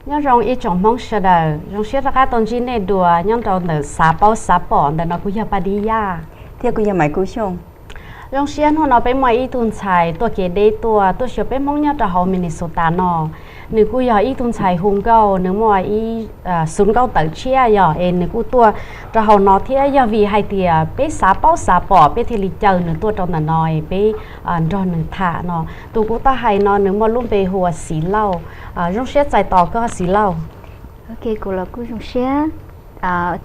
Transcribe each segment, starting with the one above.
Nyob zoo ib tsoom Hmoob sawv daws, zoo siab rov qab tau ntsib nej dua nyob rau ntawm Xav Paub Xav Pom. Ntawm no kuv yog Pas Dis Yaj. Thiab kuv yog Maiv Kub Xyooj. Zoo siab hnub no peb muaj ib tug ntxhais tuaj kev deb tuaj, tuaj xyuas peb Hmoob nyob rau hauv Minnesota no. Nws kuj yog ib tug ntxhais hu nkauj, nws muaj ib xub nkauj tawm tshiab yog es nws kuj tuaj rau hauv no thiab. Yog vim hais tias peb xav paub xav pom peb thiaj li caw nws tuaj rau ntawm no es peb nrog nws tham no. Tus kuv tau hais no nws muaj lub npe hu ua Xiv Lauj. Zoo siab txais tos koj Xiv Lauj. Ok, kuv los kuj zoo siab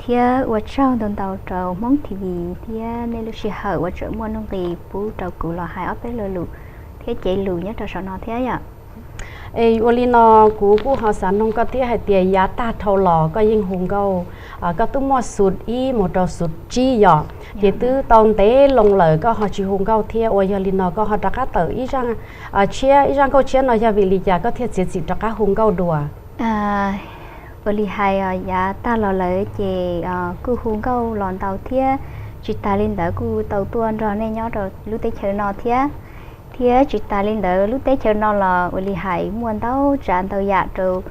thiab ua tsaug ntau ntau rau Hmoob T V thiab nej lub sij hawm uas tseem muaj nuj nqis pub rau kuv los hais ob peb lo lus thiab cev lus nyob rau saum no thiab yom. Es ua li no, kuv kuj ho xav noog koj thiab hais tias yav tag dhau los koj yeej hu nkauj, koj twb muaj xub ib mus rau xub tsib yom, ces twb tau ntev loo lawm koj ho tsis hu nkauj thiab, ua yog li no koj ho rov qab tawm ib zaj tshiab, ib zaj nkauj tshiab no yog vim li cas koj thiaj txiav txim rov qab hu nkauj dua? Ua li hais yav tag los lawm ces kuj hu nkauj los ntau thiab, tsis tas li ntawd kuj tau tuaj nrog nej nyob rau lub teb chaws no thiab, thiab tsis tas li ntawd lub teb chaws no los ua li hais muaj ntau tsav ntau yam rau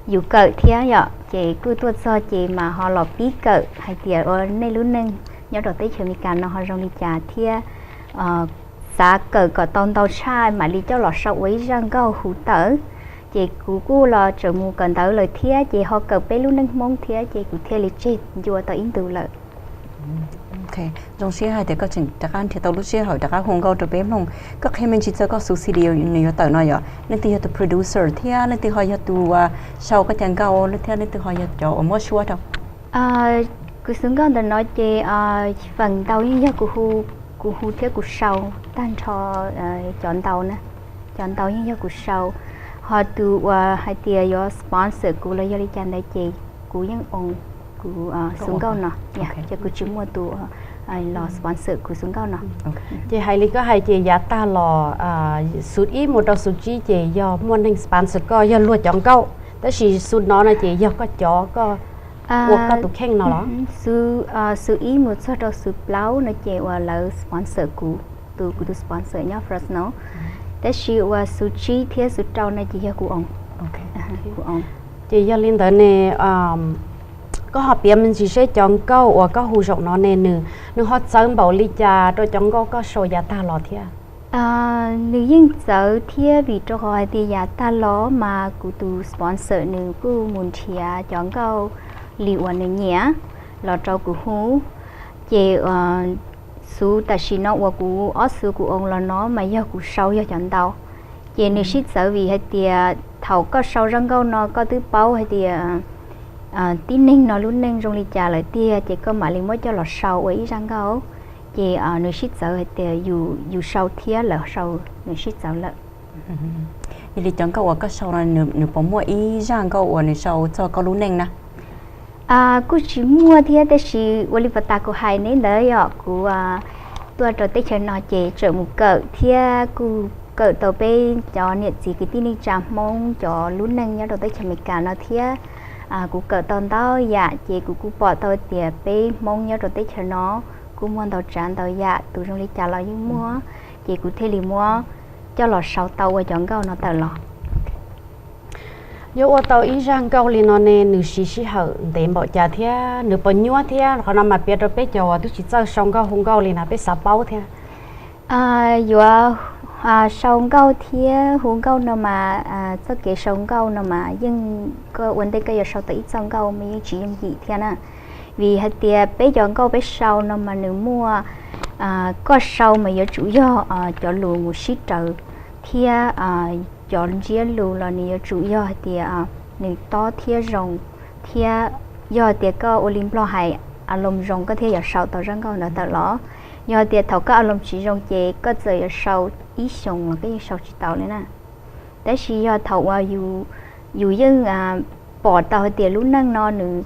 yus kawm thiab yom, ces kuj tuaj txog ces mas ho los pib kawm hais tias ua nej lub neej nyob rau teb chaws Amelikas no ho zoo li cas thiab xav kawm kom tau ntau tshaj mam li coj los sau ua ib zaj nkauj hu tawm. Ces kuv kuj los tseem mus kawm ntawv lawm thiab ces ho kawm peb lub neej Hmoob thiab ces kuv thiaj li tseg ncua tau ib ntus lawm. Zoo siab hais tias koj tseem rov qab nrhiav tau lub sij hawm rov qab hu nkauj rau peb mloog. Koj qhia me ntsis txog koj xub C D nws yuav tawm no yom, leej twg yog tus producer thiab leej twg ho yog tus sau koj cov nkauj thiab leej twg ho yog cov uas muab suab rau? Kuv xub nkauj ntawm no ces feem ntau yeej yog kuv hu, kuv hu thiab kuv sau tag nrho cov ntau na, cov ntau yeej yog kuv sau. Ho tus uas hais tias yuav sponsor kuv los yog li cas ntawd ces kuv yeej own kuv xub nkauj no, ces kuv tsis muaj tus los sponsor kuv xub nkauj no. Ces hais li koj hais ces yav tag los xub ib mus rau xub tsib ces yog muaj neeg sponsor koj yog luag cov nkauj, tab sis xub no no ces yog koj cov, koj ua koj tus kheej no los? Xub ib mus txog rau xub plaub no ces uas lawv sponsor kuv, tus kuv tus sponsor nyob Fresno, tab sis uas xub tsib thiab xub rau no ces yog kuv own. Ces yog li ntawd ne, koj ho piav me ntsis seb cov nkauj uas koj hu zaum no ne nws, nws ho txawv npaum li cas rau cov nkauj koj sau yav tag los thiab? Nws yeej txawv thiab vim rau qhov hais tias yav tag los mas kuv tus sponsor nws kuj mus nrhiav cov nkauj li uas nws nyiam los rau kuv hu, ces xub tam sim no uas kuv ob xub kuv own los no mas yog kuv sau yog cov ntau. Ces nws sib txawv vim hais tias thaum koj sau zaj nkauj no koj twb paub hais tias tib neeg no lub neej zoo li cas lawm tiag ces koj mam li muab coj los sau ua ib zaj nkauj. Ces nws sib txawv hais tias yus sau thiab lawv sau, nws sib txawv lawm. Yog li cov nkauj uas koj sau no nws puas muaj ib zaj nkauj uas nws sau txog koj lub neej na? Kuj tsis muaj thiab, tab sis ua li pas tas kuv hais neb ntawd yom, kuv tuaj rau teb chaws no ces tseem mus kawm thiab kuj kawm tau peb cov niam txiv kwv tij neej tsa Hmoob cov lub neej nyob rau teb chaws Amelikas no thiab. Kuv kawm tau ntau yam ces kuv kuj pom tau tias peb Hmoob nyob rau teb chaws no kuj muaj ntau tsav ntau yam, tus zoo li cas los yeej muaj, ces kuv thiaj li muab coj los sau tau ua cov nkauj no tawm los. Yuav ua tau ib zaj nkauj li no ne nws siv sij hawm ntev npaum cas thiab nws puas nyuaj thiab? Qhov no mas piav rau peb cov uas twb tsis txawj sau nkauj hu nkauj li na peb xav paub thiab. Yuav sau nkauj thiab hu nkauj no mas txoj kev sau nkauj no mas yeej koj ua ntej koj yuav sau tau ib txoj nkauj mas yeej tsis yooj yim thiab na. Vim hais tias peb cov nkauj peb sau no mas nws muaj, koj sau mas yuav tsum yog cov lus mus sib raws thiab cov ntsiab lus los nws yuav tsum yog hais tias nws tob thiab zoo, thiab yog hais tias koj ua li Nplog hais a loo zoo koj thiaj yuav sau tau zaj nkauj ntawd tawm los. Yog hais tias thaum koj a loo tsis zoo ces koj txawm yuav sau ib xyoos los koj yeej sau tsis tau li na. Tab sis yog thaum uas yus yeej pom tau hais tias lub neej no nws,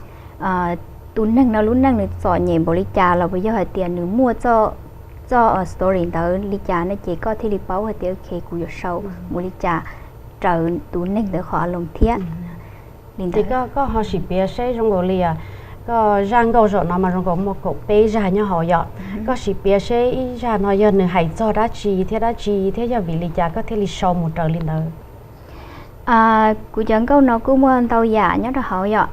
tus neeg no lub neej nws txom nyem npaum li cas los puas yog hais tias nws muaj txoj story ntawd li cas no ces koj thiaj li paub hais tias ok kuv yuav sau mus li cas raws tus neeg ntawd qhov a loo thiab. Ces koj ho sim piav seb zoo nkaus li, koj zaj nkauj zaum no mas zoo nkaus muaj kaum peb zaj nyob hauv yom, koj sim piav seb ib zaj no yog nws hais txog dab tsi thiab dab tsi thiab yog vim li cas koj thiaj li sau mus raws li ntawd? Kuv cov nkauj no kuj muaj ntau yam nyob rau hauv yom.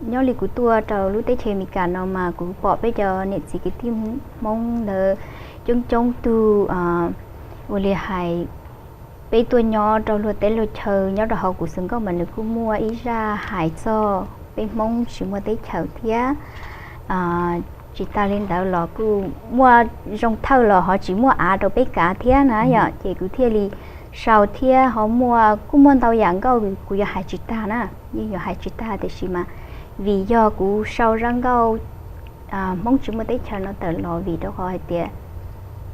Nyob li kuv tuaj rau lub teb chaws Amelikas no mas kuv pom peb cov niam txiv kwv tij Hmoob ntawd coob coob tug, ua li hais peb tuaj nyob rau luag teb luag chaw nyob rau hauv kuv xwv nkauj mas nws kuj muaj ib zaj hais txog peb Hmoob tsis muaj teb chaws thiab. Tsis tas li ntawd los kuj muaj zoo thawj los ho tsis muaj av rau peb kav thiab na yom, ces kuv thiaj li sau thiab ho muaj kuj muaj ntau yam nkauj kuv yuav hais tsis tag na, yeej yuav hais tsis tag tiam sis mas vim yog kuv sau zaj nkauj Hmoob tsis muaj teb chaws no tawm los vim rau qhov hais tias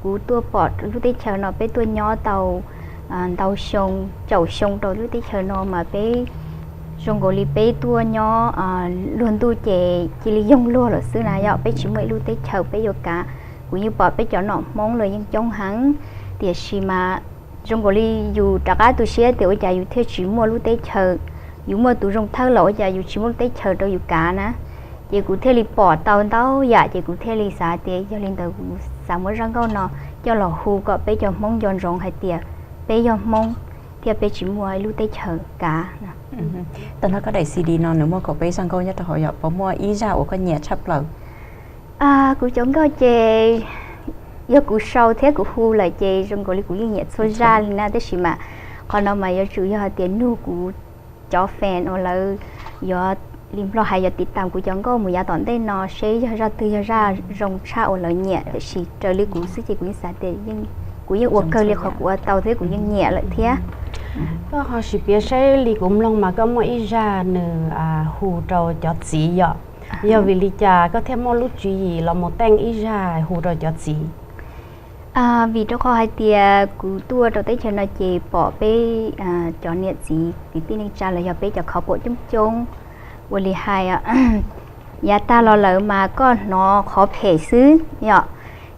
kuv tuaj pom lub teb chaws no peb tuaj nyob tau ntau xyoo, caum xyoo rau lub teb chaws no mas peb zoo nkaus li peb tuaj nyob luag ntuj ces cia li yoog luag lawm xwb na yom, peb tsis muaj ib lub teb chaws peb yuav kav. Kuv yeej pom peb cov nom Hmoob los yeej coob heev, tiam sis mas zoo nkaus li yus rov qab tu siab tias ua cas yus thiaj tsis muaj lub teb chaws, yus muaj tus zoo thawj los ua cas yus tsis muaj lub teb chaws rau yus kav na. Ces kuv thiaj li pom tau ntau yam ces kuv thiaj li xav tias yog li ntawd kuv xav muab zaj nkauj no coj los hu kom peb cov Hmoob nco ntsoov hais tias peb yog Hmoob thiab peb tsis muaj ib lub teb chaws kav. Tam no koj daim C D no nws muaj kaum peb zaj nkauj nyob rau hauv yom, puas muaj ib zaj uas koj nyiam tshaj plaws? Kuv cov nkauj ces yog kuv sau thiab kuv hu lawm ces zoo nkaus li kuv yeej nyiam txhua zaj li na, tab sis mas qhov no mas yuav tsum yog hais tias nug kuv cov fan uas lawv yuav li Nplog hais yuav tiv tam kuv cov nkauj mus yav tom ntej no seb yog zaj twg yog zaj zoo tshaj uas lawv nyiam, tiam sis raws li kuv xwb ces kuv yeej xav tias kuv yeej ua kawg li qhov kuv ua tau thiab kuv yeej nyiam lawm thiab. Koj ho sim piav saib li kuv mloog mas koj muaj ib zaj nws hu rau cov txiv yom, yog vim li cas koj thiaj muaj lub tswv yim los mus teej ib zaj hu rau cov txiv? Vim rau qhov hais tias kuv tuaj rau teb chaws no ces pom peb cov niam txiv kwv tij neej tsa los yog peb cov khov pom coob coob, ua li hais yav tag los lawm mas koj hnov qhov phem xwb yom,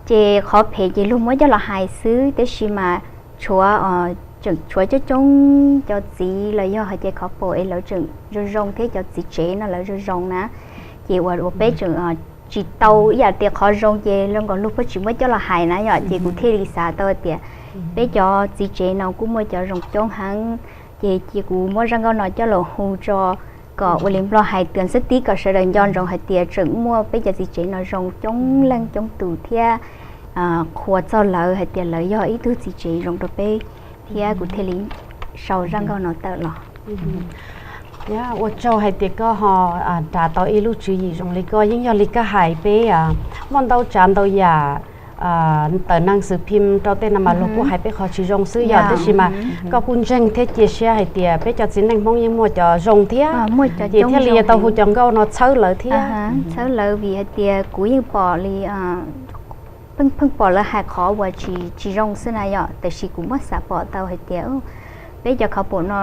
ces qhov phem ces luag muab coj los hais xwb, tab sis mas tshuav, tseem tshuav coob coob cov txiv los yog hais tias khov pom es lawv tseem zoo zoo thiab cov txiv tsev no lawv zoo zoo na, ces uas uas peb tseem tsis tau ib yam tias qhov zoo ces zoo nkaus luag puab tsis muab coj los hais na yom, ces kuv thiaj li xav tau tias peb cov txiv tsev no kuj muaj cov zoo coob heev, ces cia kuv muab zaj nkauj no coj los hu tso kom ua li Nplog hais tias xwb tib kom sawv daws nco ntsoov hais tias tseem muaj peb cov txiv tsev no zoo coob leej coob tus thiab qhuas txog lawv hais tias lawv yog ib tug txiv tsev zoo rau peb, thiab kuv thiaj li sau zaj nkauj no tawm los. Ua tsaug hais tias koj ho nrhiav tau ib lub tswv yim zoo li koj, yeej yog li koj hais peb muaj ntau tsav ntau yam tawm neeg xwm phim rau tej no mas luag kuj hais peb qhov tsis zoo xwb yom, tab sis mas koj kuj ntseeg thiab cia siab hais tias peb cov txiv neej Hmoob yeej muaj cov zoo thiab, ces thiaj li yuav tau hu cov nkauj no txhawb lawv thiab. Txhawb lawv vim hais tias kuv yeej pom li pheej pheej pom lawv hais qhov uas tsis tsis zoo xwb na yom, tiam sis kuv muab xav pom tau hais tias peb cov khov pom no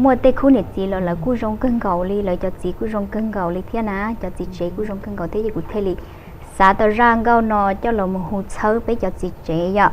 muaj tej khub niam txiv los lawv kuj zoo kawg nkaus li, lawv cov txiv kuj zoo kawg nkaus li thiab na, cov txiv tsev kuj zoo kawg nkaus thiab, ces kuv thiaj li xav tau zaj nkauj no coj los mus hu txhawb peb cov txiv tsev yom.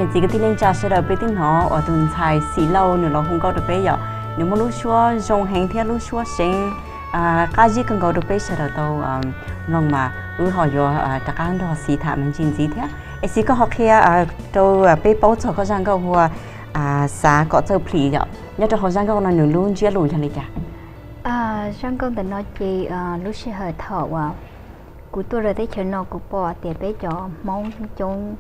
Txiv kwv tij neej tsa sawv daws, peb twb hnov uas tus ntxhais Xim Lauj nws los hu nkauj rau peb yom, nws muaj lub suab zoo heev thiab lub suab seev, qab zib kawg nkaus rau peb sawv daws tau mloog mas wb ho yuav rov qab nrog Xim tham me ntsis ntxiv thiab. Es Xim, koj ho qhia rau peb paub txog koj zaj nkauj hu ua Xav kom txawj plhis yom, nyob rau hauv zaj nkauj no nws lub ntsiab lus yog li cas? Zaj nkauj ntawm no ces lub sij hawm thaum uas kuv tuaj rau teb chaws no kuv pom tias peb cov Hmoob coob,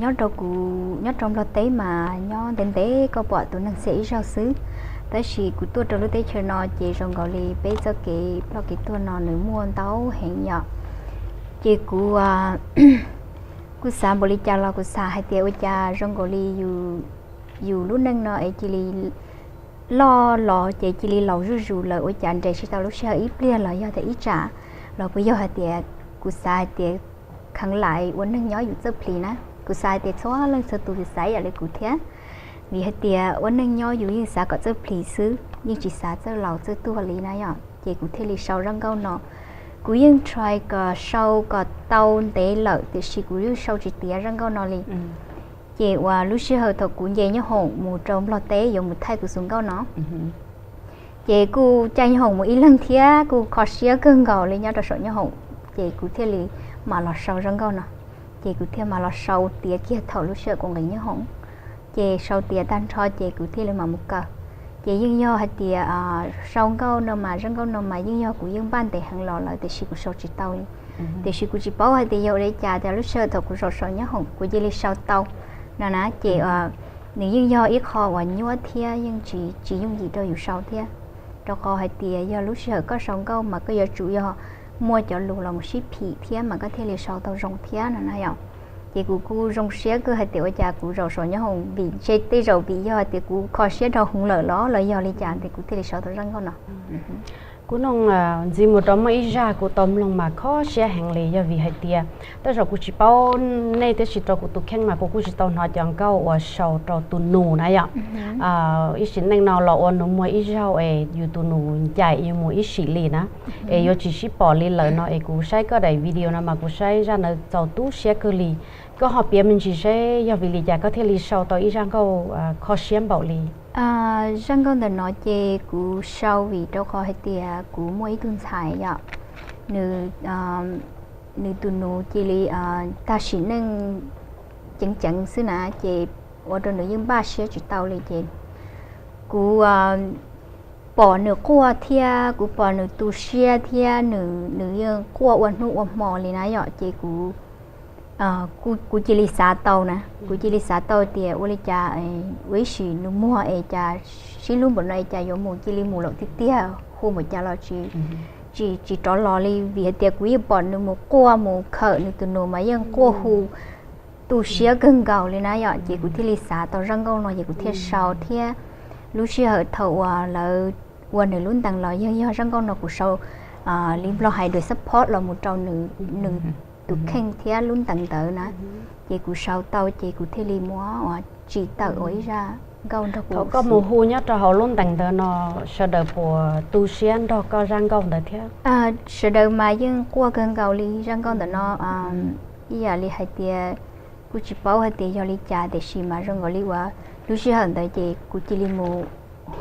nyob rau kuv nyob rau Nplog teb mas nyob ntev ntev koj pom tus neeg xiam ib zaug xwb. Tab sis kuv tuaj rau lub teb chaws no ces zoo nkaus li peb txoj kev ploj kev tuag no nws muaj ntau heev yom. Ces kuv kuv xav npaum li cas los kuv xav hais tias ua cas zoo nkaus li yus lub neej no es cia li loj los ces cia li laus zuj zus lawm, ua cas nres tsis tau lub sij hawm ib pliag los yog tias ib tsam los puas yog hais tias kuv xav hais tias kheev lam ua neeg nyob yus txawj plhis na. Kuv xav hais tias txhua leej txhua tus xav ib yam li kuv thiab, vim hais tias ua neeg nyob yus yeej xav kom txawj plhis xwb, yeej tsis xav txawj laus txawj tuag li na yom. Ces kuv thiaj li sau zaj nkauj no. Kuv yeej try kom sau kom tau ntev lawm tiam sis kuv yeej sau tsis tiav zaj nkauj no li. Ces uas lub sij hawm thaum kuv nce nyoob hoom mus rau Nplog teb yuav mus thaij kuv xov nkauj no, ces kuj caij nyoob hoom mus ib leeg thiab kuj kho siab kawg nkaus li nyob rau saum nyoob hoom. Ces kuv thiaj li mam los sau zaj nkauj no. Ces kuv thiaj mam los sau tiav kiag thaum lub sij hawm kuv nqis nyoob hoom. Ces sau tiav tag nrho ces kuv thiaj li mam mus kaw. Ces yeej yog hais tias sau nkauj no mas zaj nkauj no mas yeej yog kuv yeej npaj ntev heev los lawm tiam sis kuv sau tsis tau li. Tiam sis kuv tsis paub hais tias yog ua li cas tias lub sij hawm thaum kuv zaum saum nyoob hoom kuv cia li sau tau no na. Ces nws yeej yog ib qho uas nyuaj thiab yeej tsis tsis yooj yim rau yus sau thiab, rau qhov hais tias yog lub sij hawm koj sau nkauj mas koj yuav tsum yog muaj cov lus los mus sib phim thiab mas koj thiaj li sau tau zoo thiab no na yom. Ces kuv kuj zoo siab kawg hais tias ua cas kuv zaum saum nyoob hoom vim ntshe tej zaum vim yog hais tias kuv kho siab dhau hwv lawm los los yog li cas ces kuv thiaj li sau tau zaj nkauj no. Kub Nooj, ntxiv mus rau muaj ib zaj kuv tau mloog mas kho siab heev li yog vim hais tias tej zaum kuv tsis paub nej tiam sis rau kuv tus kheej mas kuv kuj tsis tau hnov cov nkauj uas sau rau tus nus na yom. Ib sim neej no los ua nws muaj ib zaug es yus tus nus ncaim yus mus ib sim li na, es yuav tsis sib pom li lawm no es kuv saib koj daim video no mas kuv saib zaj ntawd txaus tu siab kawg li. Koj ho piav me ntsis seb yog vim li cas koj thiaj li sau tau ib zaj nkauj kho siab npaum li. Zaj nkauj ntawm no ces kuv sau vim rau qhov hais tias kuv muaj ib tug ntxhais yom, nws nws tus nus cia li tag sim neej ceev ceev xwb na, ces ua rau nws yeej npaj siab tsis tau li ces kuv pom nws quaj thiab kuv pom nws tu siab thiab nws nws yeej quaj ua hnub ua hmo li na yom. Ces kuv kuv cia li xav tau na, kuv cia li xav tau tias ua li cas ua ib sim nws muag es cas sib hlub npaum no es cas yuav mus cia li mus lawm tiag tiag, hu npaum cas los tsis tsis rov los li. Vim hais tias kuv yeej pom nws mus quaj mus khawm nws tus nus mas yeej quaj hu tu siab kawg nkaus li na yom. Ces kuv thiaj li xav tau zaj nkauj no ces kuv thiaj sau thiab. Lub sij hawm thaum uas lawv ua nws lub ntees los yeej yog zaj nkauj no kuv sau li Nplog hais dua support los mus rau nws tus kheej thiab lub ntees ntawd na. Ces kuv sau tau ces kuv thiaj li muab tsim tawm ua ib zaj nkauj nrog kuv. Thaum koj mus hu nyob rau hauv lub ntees ntawd no, sawv daws puas tu siab nrog koj zaj nkauj ntawd thiab? Sawv daws mas yeej quaj kawg nkaus li zaj nkauj ntawm no. Ib yam li hais tias kuj tsis paub hais tias yog li cas tiam sis mas zoo nkaus li uas lub sij hawm ntawd ces kuv cia li mus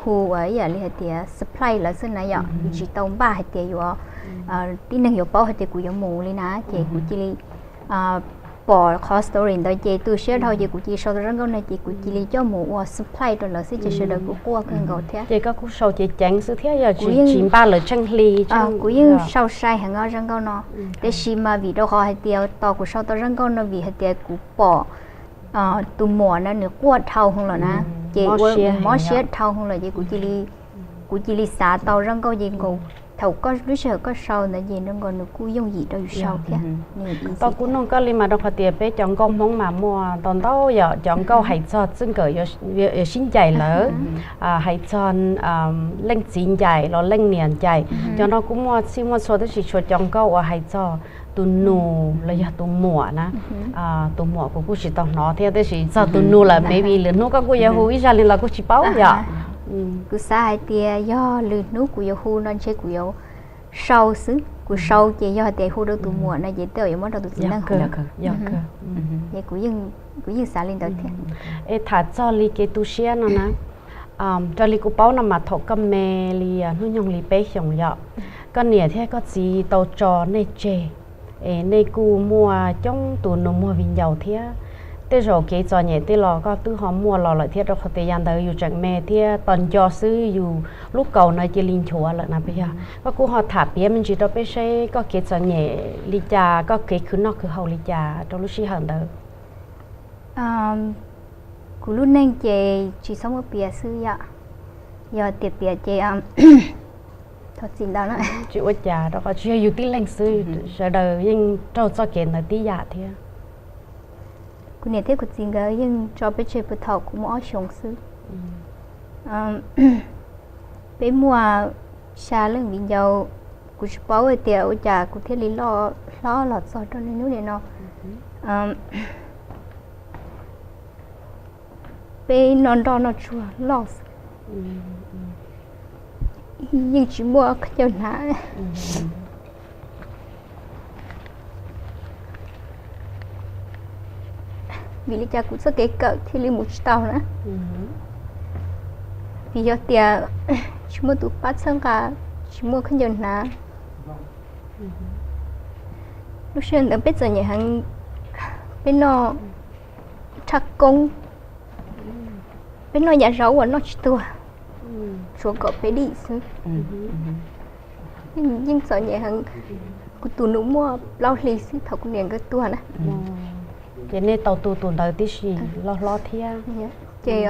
hu uas ib yam li hais tias surprise lawv xwb na yom. Kuv tsis tau npaj hais tias yuav tib neeg yuav paub hais tias kuv yuav mus li na, ces kuv cia li pom qhov story ntawd ces tu siab dhau ces kuv cia li sau tau zaj nkauj no ces kuv cia li coj mus ua surprise rau lawv xwb ces sawv daws kuj quaj kawg nkaus thiab. Ces koj kuj sau ceev ceev xwb thiab yog tsis npaj lawv tsheej hli? Kuv yeej sau sai heev zaj nkauj no, tiam sis mas vim rau qhov hais tias tos kuv sau tau zaj nkauj no vim hais tias kuv pom tus muam na nws quaj dhau hwv lawm na, ces ua mob siab dhau hwv lawm ces kuv cia li xav tau zaj nkauj ces nkaus thaum koj lub sij hawm koj sau ntawd ces nkaus nws kuj yooj yim rau yus sau thiab. Tau kuv nug koj li mas rau qhov tias peb cov nkauj Hmoob mas muaj ntau ntau yom, cov nkauj hais txog txij nkawm yuav sib ncaim lawm, hais txog leej txiv ncaim los leej niam ncaim, cov no kuj muaj txhij muaj txhua tab sis tshuav cov nkauj uas hais txog tus nus los yog tus muam na. Tus muam kuv kuj tsis tau hnov thiab tab sis txog tus nus lawm maybe lwm hnub koj kuj yuav hu ib zaj li los kuj tsis paub yom. Kuv xav hais tias yog lwm hnub kuv yuav hu no ntshe kuv yuav sau xwb, kuv sau ces yog tias hu rau tus muam no ces tej zaum yuav muab rau tus txiv neej hu. Ces kuv yeej xav li ntawd thiab. Es tham txog li kev tu siab no na, raws li kuv paub no mas thaum koj me li hnub nyoog li peb xyoos yom, koj niam thiab koj txiv tau tso nej tseg, es nej kuj muaj coob tus nus muag viv ncaus thiab. Tej zaum kev txom nyem tej los koj twb ho muaj los lawm thiab, rau qhov tias yam ntawd yus tseem me thiab tos nco xwb, yus lub kaus no cia li nchuav lawm na. Puas yog koj kuj ho tham piav me ntsis rau peb seb koj kev txom nyem li cas, koj kev khwv noj khwv haus li cas rau lub sij hawm ntawd? Kuv lub neej ces tsis txhob muab piav xwb yom. Yog tias piav ces thov txim ntau na. Tsis ua cas, rau qhov tsis yog yus tib leeg xwb, sawv daws yeej raug txoj kev ntawd tib yam thiab. Kuv niam thiab kuv txiv nkawd yeej tso peb tseg puag thaum kuv muaj ob xyoos xwb. Peb muaj xya leej viv ncaus, kuv tsis paub hais tias ua cas kuv thiaj li loj hlob los txog rau niaj hnub nim no. Peb noj nroj noj tsuag loj xwb, yeej tsis muaj khaub ncaws hnav. Vim li cas kuv txoj kev kawm thiaj li mus tsis tau na? Vim yog tias tsis muaj tus pab txhawb nqa, tsis muaj khaub ncaws hnav. Lub sij hawm ntawd peb txom nyem heev, peb noj tshaj koob, peb noj yam zaub uas noj tsis tuag, tshuav kom peb dim xwb. Yeej txom nyem heev. Kuv tus nus muaj plaub hlis xwb thaum kuv niam nkawd tuag na. Ces nej tau tu tus ntawd tib si los hlob thiab. Ces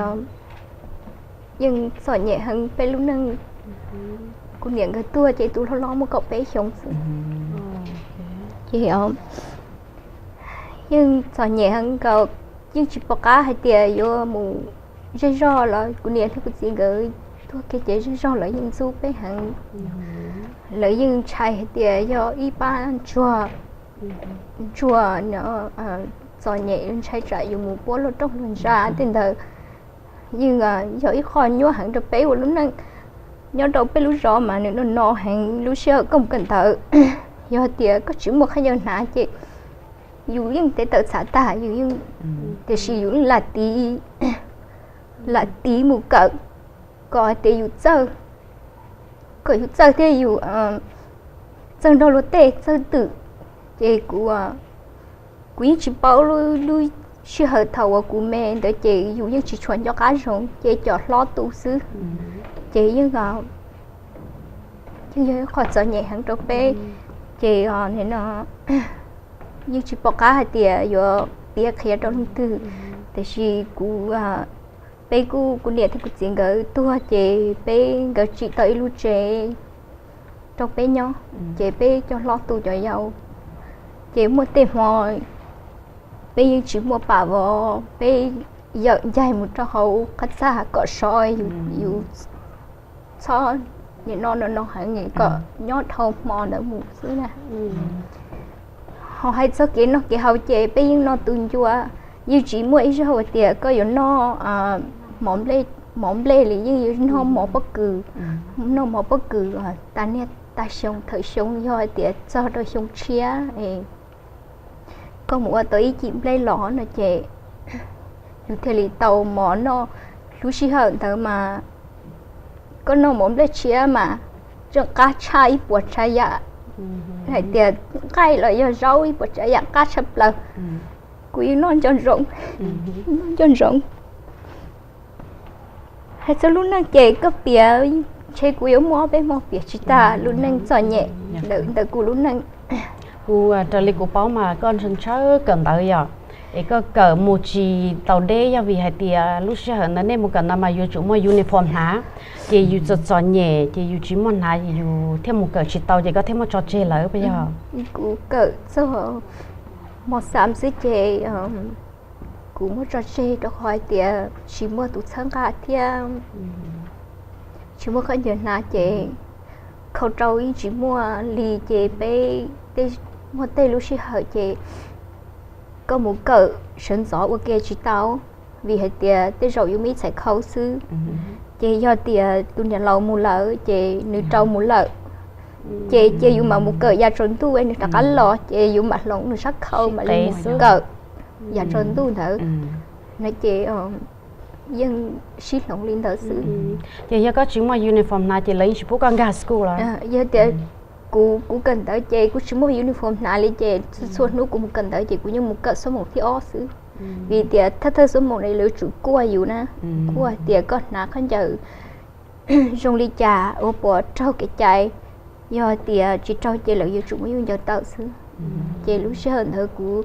yeej txom nyem heev peb lub neej. Kuv niam nkawd tuag ces tus hlob hlob muaj kaum peb xyoo xwb. Ces yeej txom nyem heev nkaus, yeej tsis pom qab hais tias yuav mus zej zog los kuv niam thiab kuv txiv nkawd tuag kiag ces zej zog lawv yeej ntxub peb heev. Lawv yeej ntshai hais tias yog ib pab ntsuag, ntsuag no txom nyem, ntshai tsam yus mus puab luag rooj luag ntsa tej ntawd. Yeej yog ib qho nyuaj heev rau peb ua lub neej. Nyob rau peb lub zos mas nws no no heev, lub sij hawm koj mus kawm ntawv, yog tias koj tsis muaj khaub ncaws hnav ces yus yeej tev tawm txhav tag, yus yeej, tiam sis yus yeej lam tiv, lam tiv mus kawm kom hais tias yus txawj, kom yus txawj thiab yus txawj nrog luag tej txawj twm. Ces kuv, kuv yeej tsis paub, lub sij hawm thaum uas kuv me ntawd ces yus yeej tsis tshua nco qab zoo ces cov hlob tu xwb. Ces yeej, yeej yog ib qho txom nyem heev rau peb. Ces nim no yeej tsis pom qab hais tias yuav piav qhia rau leej twg, tiam sis kuv, peb kuj, kuv niam thiab kuv txiv nkawd tuag ces peb, nkawd tsim tau ib lub tsev rau peb nyob, ces peb cov hlob tu cov yau. Ces muaj tej hmo peb yeej tsis muaj pam vov, peb yawm ncaig mus rau hauv qab txaj kom so, yus txhob nim no no no heev kom nyob dhau hmo ntawd mus xwb na. Ho hais txog kev noj kev haus ces peb yeej noj tus ncua, yeej tsis muaj ib zaug hais tias koj yuav noj mov nplej li, yeej yuav noj mov pob kws, noj mov pob kws tag niaj tag xyoo, thawm xyoo yog hais tias txog rau xyoo tshiab koj mus ua tau ib cim nplej los no ces yus thiaj li tau mov noj. Lub sij hawm ntawd mas koj noj mov nplej tshiab mas tseem qab tshaj ib puas tsav yam, hais tias nqaij los yog zaub, ib puas tsav yam qab tshaj plaws. Kuv yeej noj nco ntsoov, noj nco ntsoov. Hais txog lub neej ces koj piav, ntshe kuv yuav muaj ob peb hmo piav tsis tag lub neej txom nyem ntawm kuv lub neej. Kuv, raws li kuv paub mas koj ntshaw ntshaw kawm ntawv yom, es koj kawm mus tsis tau deb yog vim hais tias lub sij hawm ntawd nej mus kawm ntawv mas yuav tsum muaj uniform hnav, ces yus txom txom nyem ces yus tsis muaj hnav ces yus thiaj mus kawm tsis tau ces koj thiaj muab tso tseg lawm puas yog? Kuv kawm txog mos xam xwb ces kuv muab tso tseg rau qhov hais tias tsis muaj tus txhawb nqa thiab tsis muaj khaub ncaws hnav ces khau rau yeej tsis muaj li ces peb, muaj tej lub sij hawm ces koj mus kawm sawv ntxov ua ke tsis tau, vim hais tias tej zaum yus muaj ib txhais khau xwb, ces yog tias tus niam laus mus lawm ces nws rau mus lawm, Ces cia yus mam mus kawm yav tsaus ntuj nws rov qab los ces yus mam hloov nws sab khau mam li mus kawm yav tsaus ntuj ntawd no ces yeej sib hloov li ntawd xwb. Ces yog koj tsis muaj uniform hnav ces lawv yeej tsis pub koj nkag school los? Yog tias kuv, kuv kawm ntawv ces kuv tsis muaj uniform hnav li ces txhua hnub kuv mus kawm ntawv ces kuv yeej mus kawm xuab moos thib ob xwb. Vim tias thawj thawj xuab moos no lawv yuav tsum kuaj yus na, kuaj tias koj hnav khaub ncaws zoo li cas, ua puas raug kev cai. Yog tias tsis raug ces lawv yuav tsum muab yus ncaws tawm xwb. Ces lub sij hawm ntawd kuv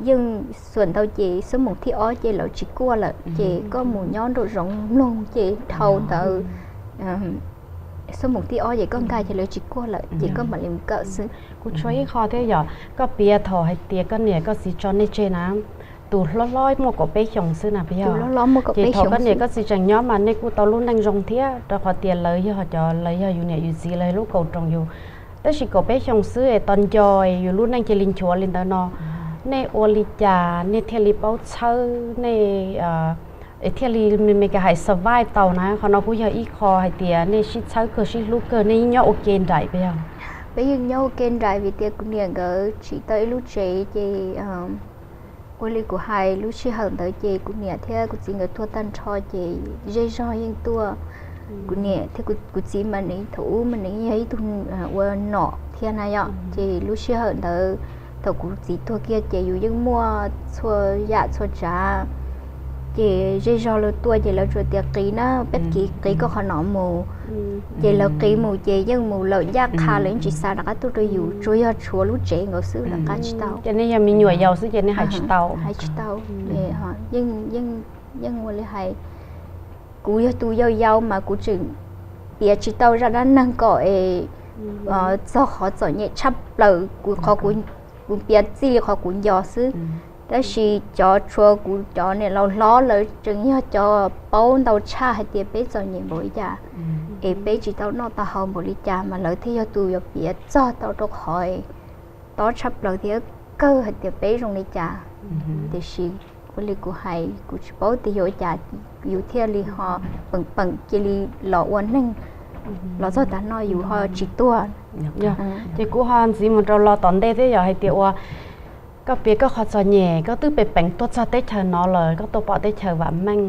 yeej xuas ntau ces xuab moos thib ob ces lawv tsis kuaj lawm ces koj mus nyob nraum zoov mloog ces dhau ntawd xuab moos thib ob ces koj nkag ces lawv tsis kuaj lawm ces koj mam li mus kawm xwb. Kuv tshuav ib qho thiab yog koj piav thaum hais tias koj niam koj txiv tso nej tseg na, tus hlob hlob muaj kaum peb xyoos xwb na puas yog? Ces thaum koj niam koj txiv tseem nyob mas nej kuj tau lub neej zoo thiab rau qhov tias lawv yog cov, lawv yog yus niam yus txiv, lawv yog lub kaus roos yus. Tab sis kaum peb xyoos xwb es tos nco yus lub neej cia li nchuav li ntawd no, nej ua li cas nej thiaj li paub txhawb nej, es thiaj li me me ka hais survive tau na? Qhov no kuj yog ib qho hais tias nej sib txhawb kawg sib hlub kawg, nej yeej nyob ua ke nraim puas yog? Peb yeej nyob ua ke nraim vim tias kuv niam nkawd tsim tau ib lub tsev ces ua li kuv hais lub sij hawm ntawd ces kuv niam thiab kuv txiv nkawd tuag tag nrho ces zej zog yeej tuaj. Kuv niam thiab kuv txiv mas nws thaum ub mas nws yog ib tug ua nom thiab na yom, ces lub sij hawm ntawd thaum kuv txiv tuag kiag ces yus yeej muaj txhua yam txhua tsav. Ces zej zog lawv tuaj ces lawv tsuas tias qiv na, peb qiv, qiv koj qhov no mus. Ces lawv qiv mus ces yeej mus lawm ncaj qha, lawv yeej tsis xa rov qab tuaj rau yus, tsuas yog tshuav lub tsev nkaus xwb lawv qab tsis tau. Ces nej yog me nyuam yaus xwb ces nej hais tsis tau. Hais tsis tau. Yeej, yeej ua li hais, kuv yog tus yau yau mas kuv tseem piav tsis tau zaj dab neeg kom es txog qhov txom nyem tshaj plaws, kuv qhov kuv, kuv piav txij li qhov kuv nco xwb. Tab sis cov tshuav kuv cov niam laus hlob lawv tseem yog cov paub ntau tshaj hais tias peb txom nyem npaum li cas, es peb tsis tau noj tau haus npaum li cas mas lawv thiaj yog tus yuav piav txog tau rau qhov tob tshaj plaws thiab kawg hais tias peb zoo li cas. Tiam sis ua li kuv hais, kuv tsis paub tias yog ua cas yus thiaj li ho peem peem cia li los ua neeg los txog tav no yus ho tsis tuag. Ces kuv ho ntxiv mus rau los tom ntej thiab yog hais tias ua koj piav koj qhov txom nyem, koj twb peem peem tuaj txog teb chaws no lawm, koj tuaj pom teb chaws vam meej,